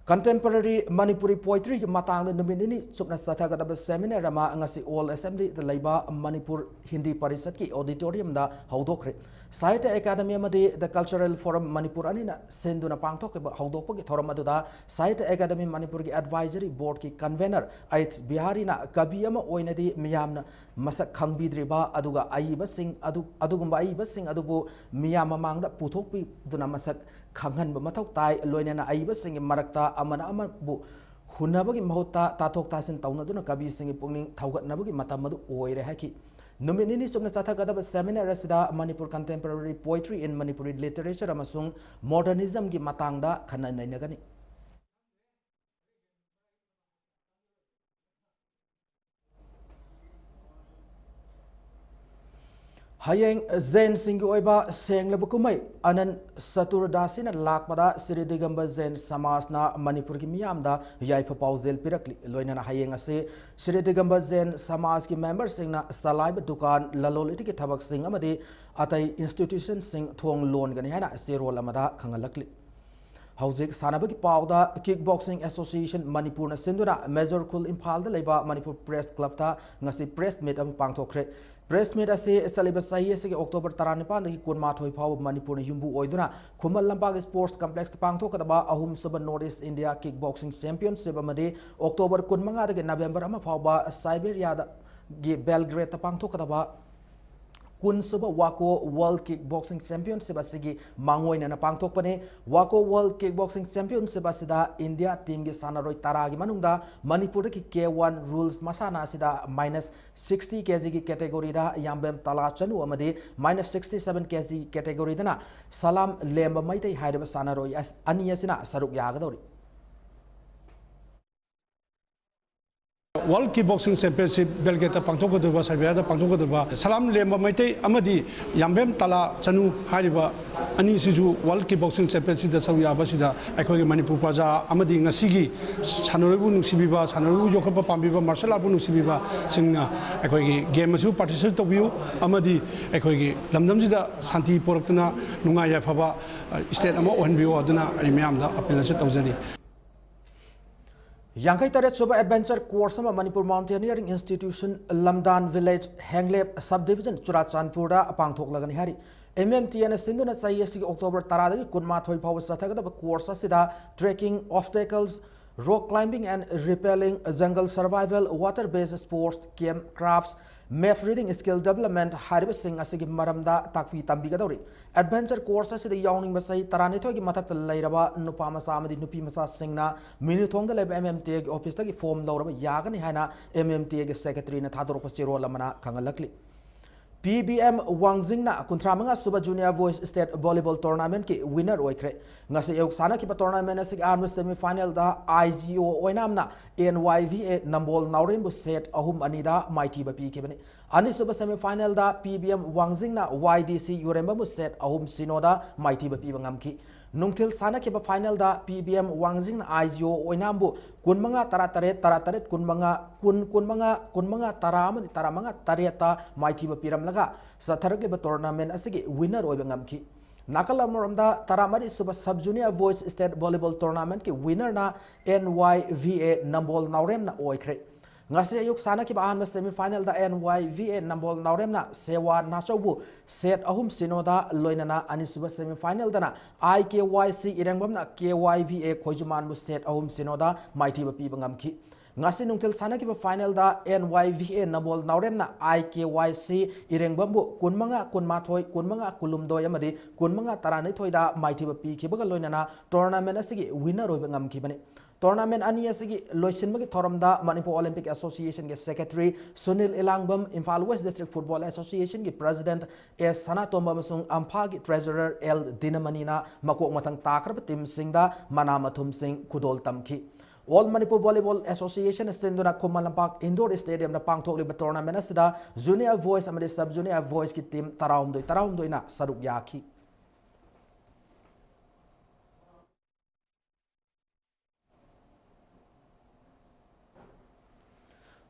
Contemporary Manipuri Poetryꯒꯤ ꯃꯇꯥꯡꯗ ꯅꯨꯃꯤꯠ ꯅꯤꯅꯤ ꯆꯨꯞꯅ ꯆꯠꯊꯒꯗꯕ seminar ꯑꯃ ꯉꯁꯤ Old Assemblyꯗ ꯂꯩꯕ ꯃꯅꯤꯄꯨꯔ ꯍꯤꯟꯗꯤ ꯄꯔꯤꯁꯠꯀꯤ auditoriumꯗ ꯍꯧꯗꯣꯛꯈ꯭ꯔꯦ꯫ ꯁꯥꯍꯤꯇ꯭ꯌ ꯑꯦꯀꯥꯗꯃꯤ ꯑꯃꯗꯤ The Cultural Forum ꯃꯅꯤꯄꯨꯔ ꯑꯅꯤꯅ ꯁꯤꯟꯗꯨꯅ ꯄꯥꯡꯊꯣꯛꯈꯤꯕ ꯍꯧꯗꯣꯛꯄꯒꯤ ꯊꯧꯔꯝ ꯑꯗꯨꯗ ꯁꯥꯍꯤꯇ꯭ꯌ ꯑꯦꯀꯥꯗꯃꯤ ꯃꯅꯤꯄꯨꯔꯒꯤ advisory boardꯀꯤ convener ꯑꯩꯆ ꯕꯤꯍꯥꯔꯤꯅ ꯀꯕꯤ ꯑꯃ ꯑꯣꯏꯅꯗꯤ ꯃꯤꯌꯥꯝꯅ ꯃꯁꯛ ꯈꯪꯕꯤꯗ꯭ꯔꯤꯕ ꯑꯗꯨꯒ ꯑꯏꯕꯁꯤꯡ ꯑꯗꯨ, ꯑꯗꯨꯒꯨꯝꯕ ꯑꯏꯕꯁꯤꯡ ꯑꯗꯨꯕꯨ ꯃꯤꯌꯥꯝ ꯃꯃꯥꯡꯗ ꯄꯨꯊꯣꯛꯄꯤꯗꯨꯅ ꯃꯁꯛ ꯈꯪꯍꯟꯕ ꯃꯊꯧ ꯇꯥꯏ꯫ ꯂꯣꯏꯅꯅ ꯑꯏꯕꯁꯤꯡꯒꯤ ꯃꯔꯛꯇ ꯑꯃꯅ ꯑꯃꯕꯨ ꯍꯨꯟꯅꯕꯒꯤ ꯃꯍꯨꯠꯇ ꯇꯥꯊꯣꯛ ꯇꯥꯁꯤꯟ ꯇꯧꯅꯗꯨꯅ ꯀꯕꯤꯁꯤꯡꯒꯤ ꯄꯨꯛꯅꯤꯡ ꯊꯧꯒꯠꯅꯕꯒꯤ ꯃꯇꯝ ꯑꯗꯨ ꯑꯣꯏꯔꯦ ꯍꯥꯏꯈꯤ꯫ ꯅꯨꯃꯤꯠ ꯅꯤꯅꯤ ꯆꯨꯞꯅ ꯆꯠꯊꯒꯗꯕ seminar ꯑꯁꯤꯗ Manipur Contemporary Poetry in Manipuri Literature ꯑꯃꯁꯨꯡ Modernismꯒꯤ ꯃꯇꯥꯡꯗ ꯈꯟꯅ ꯅꯩꯅꯒꯅꯤ꯫ ꯍꯌꯦꯡ ꯖꯦꯟꯁꯤꯡꯒꯤ ꯑꯣꯏꯕ ꯁꯦꯡꯂꯕ ꯀꯨꯝꯍꯩ ꯑꯅꯟ ꯆꯇꯨꯔꯗꯥꯁꯤꯅ ꯂꯥꯛꯄꯗ ꯁ꯭ꯔꯤ ꯗꯤꯒꯝꯕꯔ ꯖꯦꯟ ꯁꯃꯥꯖꯅ ꯃꯅꯤꯄꯨꯔꯒꯤ ꯃꯤꯌꯥꯝꯗ ꯌꯥꯏꯐ ꯄꯥꯎꯖꯦꯜ ꯄꯤꯔꯛꯂꯤ꯫ ꯂꯣꯏꯅꯅ ꯍꯌꯦꯡ ꯑꯁꯤ ꯁ꯭ꯔꯤ ꯗꯤꯒꯝꯕꯔ ꯖꯦꯟ ꯁꯃꯥꯖꯀꯤ ꯃꯦꯝꯕꯔꯁꯤꯡꯅ ꯆꯂꯥꯏꯕ ꯗꯨꯀꯥꯟ, ꯂꯂꯣꯟ ꯏꯇꯤꯛꯀꯤ ꯊꯕꯛꯁꯤꯡ ꯑꯃꯗꯤ ꯑꯇꯩ ꯏꯟꯁꯇꯤꯇ꯭ꯌꯨꯁꯟꯁꯤꯡ ꯊꯣꯡ ꯂꯣꯟꯒꯅꯤ ꯍꯥꯏꯅ ꯆꯦꯔꯣꯜ ꯑꯃꯗ ꯈꯪꯍꯜꯂꯛꯂꯤ꯫ ꯍꯧꯖꯤꯛ ꯁꯥꯟꯅꯕꯒꯤ ꯄꯥꯎꯗ, ꯀꯤꯛ ꯕꯣꯛꯁꯤꯡ ꯑꯦꯁꯣꯁꯤꯌꯦꯁꯟ ꯃꯅꯤꯄꯨꯔꯅ ꯁꯤꯟꯗꯨꯅ ꯃꯦꯖꯣꯔ ꯈꯨꯜ ꯏꯝꯐꯥꯜꯗ ꯂꯩꯕ ꯃꯅꯤꯄꯨꯔ ꯄ꯭ꯔꯦꯁ ꯀ꯭ꯂꯕꯇ ꯉꯁꯤ ꯄ꯭ꯔꯦꯁ ꯃꯤꯠ ꯑꯃ ꯄꯥꯡꯊꯣꯛꯈ꯭ꯔꯦ꯫ ꯄ꯭ꯔꯦꯁ ꯃꯤꯠ ꯑꯁꯤ ꯆꯠꯂꯤꯕ ꯆꯍꯤ ꯑꯁꯤꯒꯤ ꯑꯣꯛꯇꯣꯕꯔ ꯇꯔꯥꯅꯤꯄꯥꯟꯗꯒꯤ ꯀꯨꯟꯃꯥꯊꯣꯏ ꯐꯥꯎꯕ ꯃꯅꯤꯄꯨꯔꯅ ꯌꯨꯝꯕꯨ ꯑꯣꯏꯗꯨꯅ ꯈꯨꯃꯟ ꯂꯝꯄꯥꯛ ꯁ꯭ꯄꯣꯔꯠꯁ ꯀꯝꯄ꯭ꯂꯦꯛꯁꯇ ꯄꯥꯡꯊꯣꯛꯀꯗꯕ ꯑꯍꯨꯝꯁꯨꯕ north east India kick boxing championship ꯑꯃꯗꯤ ꯑꯣꯛꯇꯣꯕꯔ ꯀꯨꯟꯃꯉꯥꯗꯒꯤ ꯅꯕꯦꯝꯕꯔ ꯑꯃ ꯐꯥꯎꯕ ꯁꯥꯏꯕꯦꯔꯤꯌꯥꯗꯒꯤ ꯕꯦꯜꯒ꯭ꯔꯦꯗꯇ ꯄꯥꯡꯊꯣꯛꯀꯗꯕ ꯀꯨꯟꯁꯨꯕ ꯋꯥꯀꯣ ꯋꯥꯔꯜꯗ ꯀꯤꯛ ꯕꯣꯛꯁꯤꯡ ꯆꯦꯝꯄꯤꯌꯟꯁꯤꯞ ꯑꯁꯤꯒꯤ ꯃꯥꯡꯑꯣꯏꯅꯅ ꯄꯥꯡꯊꯣꯛꯄꯅꯤ꯫ ꯋꯥꯀꯣ ꯋꯥꯔꯜꯗ ꯀꯤꯛ ꯕꯣꯛꯁꯤꯡ ꯆꯦꯝꯄꯤꯌꯟꯁꯤꯞ ꯑꯁꯤꯗ ꯏꯟꯗꯤꯌꯥ ꯇꯤꯝꯒꯤ ꯁꯥꯟꯅꯔꯣꯏ ꯇꯔꯥꯒꯤ ꯃꯅꯨꯡꯗ ꯃꯅꯤꯄꯨꯔꯗꯒꯤ ꯀꯦ ꯋꯥꯟ ꯔꯨꯜꯁ ꯃꯁꯥꯟꯅ ꯑꯁꯤꯗ ꯃꯥꯏꯅꯁ ꯁꯤꯛꯁꯇꯤ ꯀꯦꯖꯤꯒꯤ ꯀꯦꯇꯦꯒꯣꯔꯤꯗ ꯌꯥꯝꯕꯦꯝ ꯇꯂꯥ ꯆꯅꯨ ꯑꯃꯗꯤ ꯃꯥꯏꯅꯁ ꯁꯤꯛꯁꯇꯤ ꯁꯚꯦꯟ ꯀꯦꯖꯤ ꯀꯦꯇꯦꯒꯣꯔꯤꯗꯅ ꯁꯂꯥꯝ ꯂꯦꯝꯕ ꯃꯩꯇꯩ ꯍꯥꯏꯔꯤꯕ ꯁꯥꯟꯅꯔꯣꯏ ꯑꯁ-, ꯑꯅꯤ ꯑꯁꯤꯅ ꯁꯔꯨꯛ ꯌꯥꯒꯗꯧꯔꯤ꯫ ꯋꯥꯔꯜꯗ ꯀꯤꯛ ꯕꯣꯛꯁꯤꯡ ꯆꯦꯝꯄꯤꯌꯟꯁꯤꯞ ꯕꯦꯜꯒ꯭ꯔꯦꯗꯇ ꯄꯥꯡꯊꯣꯛꯀꯗꯧꯔꯤꯕ, ꯁꯥꯏꯕꯦꯔꯤꯌꯥꯗ ꯄꯥꯡꯊꯣꯛꯀꯗꯧꯔꯤꯕ ꯁꯂꯥꯝ ꯂꯦꯝꯕ ꯃꯩꯇꯩ ꯑꯃꯗꯤ ꯌꯥꯝꯕꯦꯝ ꯇꯂꯥ ꯆꯅꯨ ꯍꯥꯏꯔꯤꯕ ꯑꯅꯤꯁꯤꯁꯨ ꯋꯥꯔꯜꯗ ꯀꯤꯛ ꯕꯣꯛꯁꯤꯡ ꯆꯦꯝꯄꯤꯌꯟꯁꯤꯞꯇ ꯁꯔꯨꯛ ꯌꯥꯕꯁꯤꯗ ꯑꯩꯈꯣꯏꯒꯤ ꯃꯅꯤꯄꯨꯔ ꯄ꯭ꯔꯖꯥ ꯑꯃꯗꯤ ꯉꯁꯤꯒꯤ ꯁꯥꯟꯅꯔꯣꯏꯕꯨ ꯅꯨꯡꯁꯤꯕꯤꯕ, ꯁꯥꯟꯅꯔꯣꯏꯕꯨ ꯌꯣꯛꯈꯠꯄ ꯄꯥꯝꯕꯤꯕ, ꯃꯥꯔꯁꯦꯜ ꯑꯥꯔꯠꯄꯨ ꯅꯨꯡꯁꯤꯕꯤꯕꯁꯤꯡꯅ ꯑꯩꯈꯣꯏꯒꯤ ꯒꯦꯝ ꯑꯁꯤꯕꯨ ꯄꯥꯔꯇꯤꯁꯤꯄꯦꯠ ꯇꯧꯕꯤꯌꯨ ꯑꯃꯗꯤ ꯑꯩꯈꯣꯏꯒꯤ ꯂꯝꯗꯝꯁꯤꯗ ꯁꯥꯟꯇꯤ ꯄꯣꯔꯛꯇꯨꯅ ꯅꯨꯡꯉꯥꯏ ꯌꯥꯏꯐꯕ, ꯑ, ꯁ꯭ꯇꯦꯠ ꯑꯃ ꯑꯣꯏꯍꯟꯕꯤꯌꯨ ꯍꯥꯏꯗꯨꯅ ꯑꯩ ꯃꯌꯥꯝꯗ ꯑꯄꯤꯜ ꯑꯁꯤ ꯇꯧꯖꯔꯤ꯫ ꯌꯥꯡꯈꯩ ꯇꯔꯦꯠ ꯁꯨꯕ ꯑꯦꯗꯚꯦꯟꯆꯔ ꯀꯣꯔꯁ ꯑꯃ Manipur mountaineering institution, Lamdan village, Henglep sub division, ꯆꯨꯔꯥꯆꯥꯟꯄꯨꯔꯗ ꯄꯥꯡꯊꯣꯛꯂꯒꯅꯤ ꯍꯥꯏꯔꯤ꯫ ꯑꯦꯝ ꯑꯦꯝ ꯇꯤ ꯑꯦꯅ ꯁꯤꯟꯗꯨꯅ ꯆꯍꯤ ꯑꯁꯤꯒꯤ ꯑꯣꯛꯇꯣꯕꯔ ꯇꯔꯥꯗꯒꯤ ꯀꯨꯟꯃꯥꯊꯣꯏ ꯐꯥꯎꯕ ꯆꯠꯊꯒꯗꯕ ꯀꯣꯔꯁ ꯑꯁꯤꯗ trekking, obstacles, rock climbing and rappelling, jungle survival, water based sports, camp crafts, map reading, skill development ꯍꯥꯏꯔꯤꯕꯁꯤꯡ ꯑꯁꯤꯒꯤ ꯃꯔꯝꯗ ꯇꯥꯛꯄꯤ ꯇꯝꯕꯤꯒꯗꯧꯔꯤ꯫ ꯑꯦꯗꯚꯦꯟꯆꯔ ꯀꯣꯔꯁ ꯑꯁꯤꯗ ꯌꯥꯎꯅꯤꯡꯕ ꯆꯍꯤ ꯇꯔꯥꯅꯤꯊꯣꯏꯒꯤ ꯃꯊꯛꯇ ꯂꯩꯔꯕ ꯅꯨꯄꯥ ꯃꯆꯥ ꯑꯃꯗꯤ ꯅꯨꯄꯤ ꯃꯆꯥꯁꯤꯡꯅ ꯃꯤꯅꯨꯊꯣꯡꯗ ꯂꯩꯕ ꯑꯦꯝ ꯑꯦꯝ ꯇꯤ ꯑꯦꯒꯤ ꯑꯣꯐꯤꯁꯇꯒꯤ ꯐꯣꯔꯝ ꯂꯧꯔꯕ ꯌꯥꯒꯅꯤ ꯍꯥꯏꯅ ꯑꯦꯝ ꯑꯦꯝ ꯇꯤ ꯑꯦꯒꯤ ꯁꯦꯀ꯭ꯔꯦꯇꯔꯤꯅ ꯊꯥꯗꯣꯔꯛꯄ ꯆꯦꯔꯣꯜ ꯑꯃꯅ ꯈꯪꯍꯜꯂꯛꯂꯤ꯫ ꯄꯤ ꯕꯤ ꯑꯦꯝ ꯋꯥꯡꯖꯤꯡꯅ ꯀꯨꯟꯊ꯭ꯔꯥ ꯃꯉꯥ ꯁꯨꯕ Junior Boys State Volleyball Tournament ꯀꯤ winner ꯑꯣꯏꯈ꯭ꯔꯦ꯫ ꯉꯁꯤ ꯑꯌꯨꯛ ꯁꯥꯟꯅꯈꯤꯕ tournament ꯑꯁꯤꯒꯤ ꯑꯍꯥꯟꯕ semi final the I G O ꯑꯣꯏꯅꯥꯝꯅ and Y V A Nambol ꯅꯥꯎꯔꯦꯝꯕꯨ set ꯑꯍꯨꯝ ꯑꯅꯤꯗ ꯃꯥꯏꯊꯤꯕ ꯄꯤꯈꯤꯕꯅꯤ꯫ ꯑꯅꯤꯁꯨꯕ semi final ꯗ ꯄꯤ ꯕꯤ ꯑꯦꯝ ꯋꯥꯡꯖꯤꯡꯅ ꯋꯥꯏ ꯗꯤ ꯁꯤ ꯌꯨꯔꯦꯝꯕꯝꯕꯨ set ꯑꯍꯨꯝ ꯁꯤꯅꯣꯗ ꯃꯥꯏꯊꯤꯕ ꯄꯤꯕ ꯉꯝꯈꯤ꯫ ꯅꯨꯡꯊꯤꯜ ꯁꯥꯟꯅꯈꯤꯕ final ꯗ ꯄꯤ ꯕꯤ ꯑꯦꯝ ꯋꯥꯡꯖꯤꯡꯅ ꯑꯥꯏ ꯖꯤ ꯑꯣ ꯑꯣꯏꯅꯥꯝꯕꯨ ꯀꯨꯟꯃꯉꯥ ꯇꯔꯥꯇꯔꯦꯠ, ꯇꯔꯥꯇꯔꯦꯠ ꯀꯨꯟꯃꯉꯥ, ꯀꯨꯟ ꯀꯨꯟꯃꯉꯥ, ꯀꯨꯟꯃꯉꯥ ꯇꯔꯥ ꯑꯃꯗꯤ ꯇꯔꯥꯃꯉꯥ ꯇꯔꯦꯠꯇ ꯃꯥꯏꯊꯤꯕ ꯄꯤꯔꯝꯂꯒ ꯆꯠꯊꯔꯛꯂꯤꯕ tournament ꯑꯁꯤꯒꯤ winner ꯑꯣꯏꯕ ꯉꯝꯈꯤ꯫ ꯅꯥꯀꯜ ꯑꯃꯔꯣꯝꯗ ꯇꯔꯥꯃꯔꯤ ꯁꯨꯕ Sub Junior Boys State Volleyball Tournament ꯀꯤ winner ꯅ N Y V A Nambol ꯅꯥꯎꯔꯦꯝꯅ ꯑꯣꯏꯈ꯭ꯔꯦ꯫ ꯉꯁꯤ ꯑꯌꯨꯛ ꯁꯥꯟꯅꯈꯤꯕ ꯑꯍꯥꯟꯕ semi final ꯗ N Y V A Nambol ꯅꯥꯎꯔꯦꯝꯅ ꯁꯦꯋꯥ ꯅꯥꯆꯧꯕꯨ set ꯑꯍꯨꯝ ꯁꯤꯅꯣꯗ, ꯂꯣꯏꯅꯅ ꯑꯅꯤꯁꯨꯕ semi final ꯗꯅ ꯑꯥꯏ ꯀꯦ ꯋꯥꯏ ꯁꯤ ꯏꯔꯦꯡꯕꯝꯅ ꯀꯦ ꯋꯥꯏ ꯚꯤ ꯑꯦ ꯈꯣꯏꯖꯨꯃꯥꯟꯕꯨ set ꯑꯍꯨꯝ ꯁꯤꯅꯣꯗ ꯃꯥꯏꯊꯤꯕ ꯄꯤꯕ ꯉꯝꯈꯤ꯫ ꯉꯁꯤ ꯅꯨꯡꯊꯤꯜ ꯁꯥꯟꯅꯈꯤꯕ final ꯗ N Y V A Nambol ꯅꯥꯎꯔꯦꯝꯅ ꯑꯥꯏ ꯀꯦ ꯋꯥꯏ ꯁꯤ ꯏꯔꯦꯡꯕꯝꯕꯨ ꯀꯨꯟꯃꯉꯥ ꯀꯨꯟꯃꯥꯊꯣꯏ, ꯀꯨꯟꯃꯉꯥ ꯀꯨꯟꯍꯨꯝꯗꯣꯏ ꯑꯃꯗꯤ ꯀꯨꯟꯃꯉꯥ ꯇꯔꯥꯅꯤꯊꯣꯏꯗ ꯃꯥꯏꯊꯤꯕ ꯄꯤꯈꯤꯕꯒ ꯂꯣꯏꯅꯅ tournament ꯑꯁꯤꯒꯤ winner ꯑꯣꯏꯕ ꯉꯝꯈꯤꯕꯅꯤ꯫ Tournament ꯑꯅꯤ ꯑꯁꯤꯒꯤ ꯂꯣꯏꯁꯤꯟꯕꯒꯤ ꯊꯧꯔꯝꯗ ꯃꯅꯤꯄꯨꯔ Olympic Association ꯒꯤ secretary Sunil ꯏꯂꯥꯡꯕꯝ, Imphal West District Football Association ꯒꯤ president ꯑꯦꯁ ꯁꯅꯥꯇꯣꯝꯕ ꯑꯃꯁꯨꯡ ꯑꯝꯐꯥꯒꯤ treasurer ꯑꯦꯜ ꯗꯤꯅꯃꯅꯤꯅ ꯃꯀꯣꯛ ꯃꯊꯪ ꯇꯥꯈ꯭ꯔꯕ team ꯁꯤꯡꯗ ꯃꯅꯥ ꯃꯊꯨꯝꯁꯤꯡ ꯈꯨꯗꯣꯜ ꯇꯝꯈꯤ꯫ All Manipur Volleyball Association ꯁꯤꯟꯗꯨꯅ ꯈꯨꯃꯟ ꯂꯝꯄꯥꯛ indoor stadium ꯗ ꯄꯥꯡꯊꯣꯛꯂꯤꯕ tournament ꯑꯁꯤꯗ Junior Boys ꯑꯃꯗꯤ Sub Junior Boys ꯀꯤ team ꯇꯔꯥꯍꯨꯝꯗꯣꯏ ꯇꯔꯥꯍꯨꯝꯗꯣꯏꯅ ꯁꯔꯨꯛ ꯌꯥꯈꯤ꯫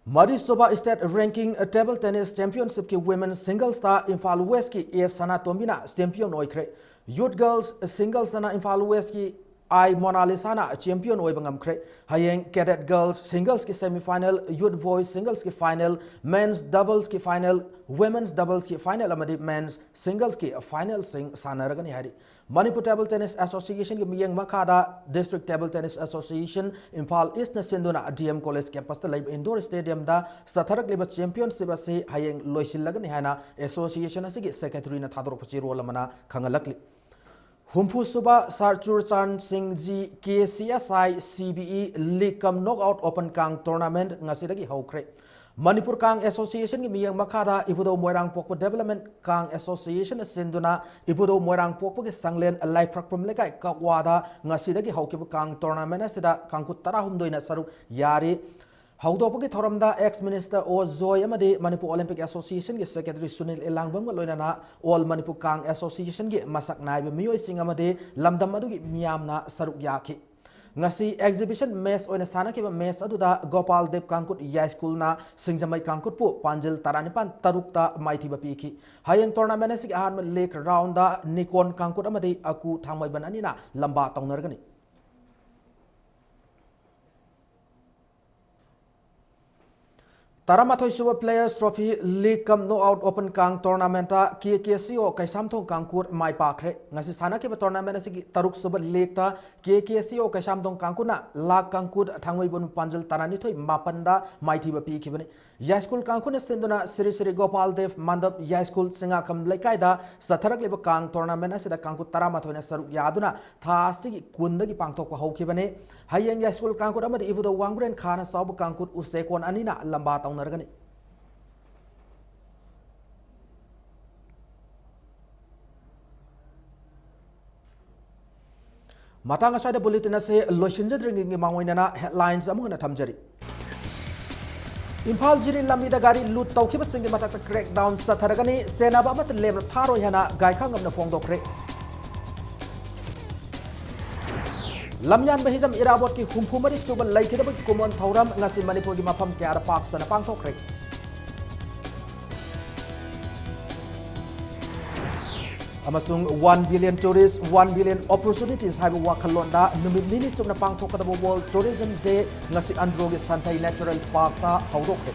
ꯃꯔꯤꯁꯨꯕ State Ranking Table Tennis Championship ꯀꯤ Women's Singles ꯇ ꯏꯝꯐꯥꯜ West ꯀꯤ ꯑꯦ ꯁꯅꯥꯇꯣꯝꯕꯤꯅ champion ꯑꯣꯏꯈ꯭ꯔꯦ꯫ Youth Girls Singles ꯇꯅ ꯏꯝꯐꯥꯜ West ꯀꯤ ꯑꯥꯏ ꯃꯣꯅꯥꯂꯤꯁꯥꯅ champion ꯑꯣꯏꯕ ꯉꯝꯈ꯭ꯔꯦ꯫ ꯍꯌꯦꯡ Cadet Girls Singles ꯀꯤ semi final, Youth Boys Singles ꯀꯤ final, Men's Doubles ꯀꯤ final, Women's Doubles ꯀꯤ final ꯑꯃꯗꯤ Men's Singles ꯀꯤ final ꯁꯤꯡ ꯁꯥꯟꯅꯔꯒꯅꯤ ꯍꯥꯏꯔꯤ꯫ Manipur Table Tennis Association ꯒꯤ ꯃꯤꯠꯌꯦꯡ ꯃꯈꯥꯗ District Table Tennis Association Imphal East ꯅ ꯁꯤꯟꯗꯨꯅ D M College campus ꯇ ꯂꯩꯕ indoor stadium ꯗ ꯆꯠꯊꯔꯛꯂꯤꯕ championship ꯑꯁꯤ ꯍꯌꯦꯡ ꯂꯣꯏꯁꯤꯜꯂꯒꯅꯤ ꯍꯥꯏꯅ association ꯑꯁꯤꯒꯤ secretary ꯅ ꯊꯥꯗꯣꯔꯛꯄ ꯆꯦꯔꯣꯜ ꯑꯃꯅ ꯈꯪꯍꯜꯂꯛꯂꯤ꯫ ꯍꯨꯝꯐꯨꯁꯨꯕ Sir Churachandra Singh Ji K C S I C B E League cum Knockout Open ꯀꯥꯡ tournament ꯉꯁꯤꯗꯒꯤ ꯍꯧꯈ꯭ꯔꯦ꯫ ꯃꯅꯤꯄꯨꯔ ꯀꯥꯡ ꯑꯦꯁꯣꯁꯤꯌꯦꯁꯟꯒꯤ ꯃꯤꯠꯌꯦꯡ ꯃꯈꯥꯗ ꯏꯕꯨꯙꯧ ꯃꯣꯏꯔꯥꯡ ꯄꯣꯛꯄ ꯗꯦꯕꯂꯞꯃꯦꯟ ꯀꯥꯡ ꯑꯦꯁꯣꯁꯤꯌꯦꯁꯟꯅ ꯁꯤꯟꯗꯨꯅ ꯏꯕꯨꯙꯧ ꯃꯣꯏꯔꯥꯡ ꯄꯣꯛꯄꯒꯤ ꯁꯪꯂꯦꯟ ꯂꯥꯏꯐ꯭ꯔꯛꯄꯝ ꯂꯩꯀꯥꯏ ꯀꯛꯋꯥꯗ ꯉꯁꯤꯗꯒꯤ ꯍꯧꯈꯤꯕ ꯀꯥꯡ ꯇꯣꯔꯅꯥꯃꯦꯟ ꯑꯁꯤꯗ ꯀꯥꯡꯈꯨꯠ ꯇꯔꯥꯍꯨꯝꯗꯣꯏꯅ ꯁꯔꯨꯛ ꯌꯥꯔꯤ꯫ ꯍꯧꯗꯣꯛꯄꯒꯤ ꯊꯧꯔꯝꯗ ꯑꯦꯛꯁ ꯃꯤꯅꯤꯁꯇꯔ ꯑꯣ ꯖꯣꯏ ꯑꯃꯗꯤ ꯃꯅꯤꯄꯨꯔ ꯑꯣꯂꯤꯝꯄꯤꯛ ꯑꯦꯁꯣꯁꯤꯌꯦꯁꯟꯒꯤ ꯁꯦꯀ꯭ꯔꯦꯇꯔꯤ ꯁꯨꯅꯤꯜ ꯏꯂꯥꯡꯕꯝꯒ ꯂꯣꯏꯅꯅ ꯑꯣꯜ ꯃꯅꯤꯄꯨꯔ ꯀꯥꯡ ꯑꯦꯁꯣꯁꯤꯌꯦꯁꯟꯒꯤ ꯃꯁꯛ ꯅꯥꯏꯕ ꯃꯤꯑꯣꯏꯁꯤꯡ ꯑꯃꯗꯤ ꯂꯝꯗꯝ ꯑꯗꯨꯒꯤ ꯃꯤꯌꯥꯝꯅ ꯁꯔꯨꯛ ꯌꯥꯈꯤ꯫ ꯉꯁꯤ ꯑꯦꯛꯖꯤꯕꯤꯁꯟ ꯃꯦꯆ ꯑꯣꯏꯅ ꯁꯥꯟꯅꯈꯤꯕ ꯃꯦꯆ ꯑꯗꯨꯗ ꯒꯣꯄꯥꯜ ꯗꯦꯕ ꯀꯥꯡꯈꯨꯠ ꯌꯥꯏꯁ꯭ꯀꯨꯜꯅ ꯁꯤꯡꯖꯃꯩ ꯀꯥꯡꯈꯨꯠꯄꯨ ꯄꯥꯟꯖꯤꯜ ꯇꯔꯥꯅꯤꯄꯥꯟ ꯇꯔꯨꯛꯇ ꯃꯥꯏꯊꯤꯕ ꯄꯤꯈꯤ꯫ ꯍꯌꯦꯡ ꯇꯣꯔꯅꯥꯃꯦꯟ ꯑꯁꯤꯒꯤ ꯑꯍꯥꯟꯕ ꯂꯤꯒ ꯔꯥꯎꯟꯗ ꯅꯤꯀꯣꯟ ꯀꯥꯡꯈꯨꯠ ꯑꯃꯗꯤ ꯑꯀꯨ ꯊꯥꯡꯃꯩꯕꯟ ꯑꯅꯤꯅ ꯂꯝꯕꯥ ꯇꯧꯅꯔꯒꯅꯤ꯫ ꯇꯔꯥꯃꯥꯊꯣꯏ ꯁꯨꯕ Players Trophy League cum Knockout Open ꯀꯥꯡ ꯇꯣꯔꯅꯥꯃꯦꯟꯇ ꯀꯦ ꯀꯦ ꯁꯤ ꯑꯣ ꯀꯩꯁꯥꯝꯊꯣꯡ ꯀꯥꯡꯈꯨꯠ ꯃꯥꯏ ꯄꯥꯛꯈ꯭ꯔꯦ꯫ ꯉꯁꯤ ꯁꯥꯟꯅꯈꯤꯕ ꯇꯣꯔꯅꯥꯃꯦꯟ ꯑꯁꯤꯒꯤ ꯇꯔꯨꯛ ꯁꯨꯕ ꯂꯤꯒꯇ ꯀꯦ ꯀꯦ ꯁꯤ ꯑꯣ ꯀꯩꯁꯥꯝꯊꯣꯡ ꯀꯥꯡꯈꯨꯠꯅ ꯂꯥꯛ ꯀꯥꯡꯈꯨꯠ ꯊꯥꯡꯃꯩꯕꯟ ꯄꯥꯟꯖꯜ ꯇꯔꯥꯅꯤꯊꯣꯏ ꯃꯥꯄꯟꯗ ꯃꯥꯏꯊꯤꯕ ꯄꯤꯈꯤꯕꯅꯤ꯫ ꯌꯥꯏꯁ꯭ꯀꯨꯜ ꯀꯥꯡꯈꯨꯠꯅ ꯁꯤꯟꯗꯨꯅ ꯁ꯭ꯔꯤ ꯁ꯭ꯔꯤ ꯒꯣꯄꯥꯜ ꯗꯦꯕ ꯃꯥꯟꯗꯞ ꯌꯥꯏꯁ꯭ꯀꯨꯜ ꯆꯤꯡꯉꯥꯈꯝ ꯂꯩꯀꯥꯏꯗ ꯆꯠꯊꯔꯛꯂꯤꯕ ꯀꯥꯡ ꯇꯣꯔꯅꯥꯃꯦꯟ ꯑꯁꯤꯗ ꯀꯥꯡꯈꯨꯠ ꯇꯔꯥꯃꯥꯊꯣꯏꯅ ꯁꯔꯨꯛ ꯌꯥꯗꯨꯅ ꯊꯥ ꯑꯁꯤꯒꯤ ꯀꯨꯟꯗꯒꯤ ꯄꯥꯡꯊꯣꯛꯄ ꯍꯧꯈꯤꯕꯅꯤ꯫ ꯍꯌꯦꯡ ꯌꯥꯏꯁ꯭ꯀꯨꯜ ꯀꯥꯡꯈꯨꯠ ꯑꯃꯗꯤ ꯏꯕꯨꯙꯧ ꯋꯥꯡꯕ꯭ꯔꯦꯟ ꯈꯥꯅ ꯆꯥꯎꯕ ꯀꯥꯡꯈꯨꯠ ꯎꯆꯦꯛꯀꯣꯟ ꯑꯅꯤꯅ ꯂꯝꯕꯥ ꯇꯧꯅꯔꯒꯅꯤ꯫ ꯃꯇꯥꯡ ꯑꯁ꯭ꯋꯥꯏꯗ ꯕꯨꯂꯦꯇꯤꯟ ꯑꯁꯤ ꯂꯣꯏꯁꯤꯟꯖꯗ꯭ꯔꯤꯉꯩꯒꯤ ꯃꯥꯡꯑꯣꯏꯅꯅ ꯍꯦꯗꯂꯥꯏꯟꯁ ꯑꯃꯨꯛ ꯍꯟꯅ ꯊꯝꯖꯔꯤ꯫ ꯏꯝꯐꯥꯜ ꯖꯤꯔꯤ ꯂꯝꯕꯤꯗ ꯒꯥꯔꯤ ꯂꯨꯠ ꯇꯧꯈꯤꯕꯁꯤꯡꯒꯤ ꯃꯊꯛꯇ crackdown ꯆꯠꯊꯔꯒꯅꯤ, ꯁꯦꯟꯅꯕ ꯑꯃꯠꯇ ꯂꯦꯝꯅ ꯊꯥꯔꯣꯏ ꯍꯥꯏꯅ ꯒꯥꯏꯈꯥꯉꯝꯅ ꯐꯣꯡꯗꯣꯛꯈ꯭ꯔꯦ꯫ ꯂꯝꯌꯥꯟꯕ ꯍꯤꯖꯝ ꯏꯔꯥꯕꯣꯠꯀꯤ ꯍꯨꯝꯐꯨ ꯃꯔꯤ ꯁꯨꯕ ꯂꯩꯈꯤꯗꯕꯒꯤ ꯀꯨꯝꯑꯣꯟ ꯊꯧꯔꯝ ꯉꯁꯤ ꯃꯅꯤꯄꯨꯔꯒꯤ ꯃꯐꯝ ꯀꯌꯥꯗ ꯄꯥꯛ ꯁꯟꯅ ꯄꯥꯡꯊꯣꯛꯈ꯭ꯔꯦ꯫ ꯑꯃꯁꯨꯡ One Billion Tourist, One Billion Opportunities ꯍꯥꯏꯕ ꯋꯥꯈꯜꯂꯣꯟꯗ ꯅꯨꯃꯤꯠ ꯅꯤꯅꯤ ꯆꯨꯞꯅ ꯄꯥꯡꯊꯣꯛꯀꯗꯕ World Tourism Day ꯉꯁꯤ ꯑꯟꯗ꯭ꯔꯣꯒꯤ ꯁꯟꯊꯩ Natural Parkꯇ ꯍꯧꯗꯣꯛꯈ꯭ꯔꯦ꯫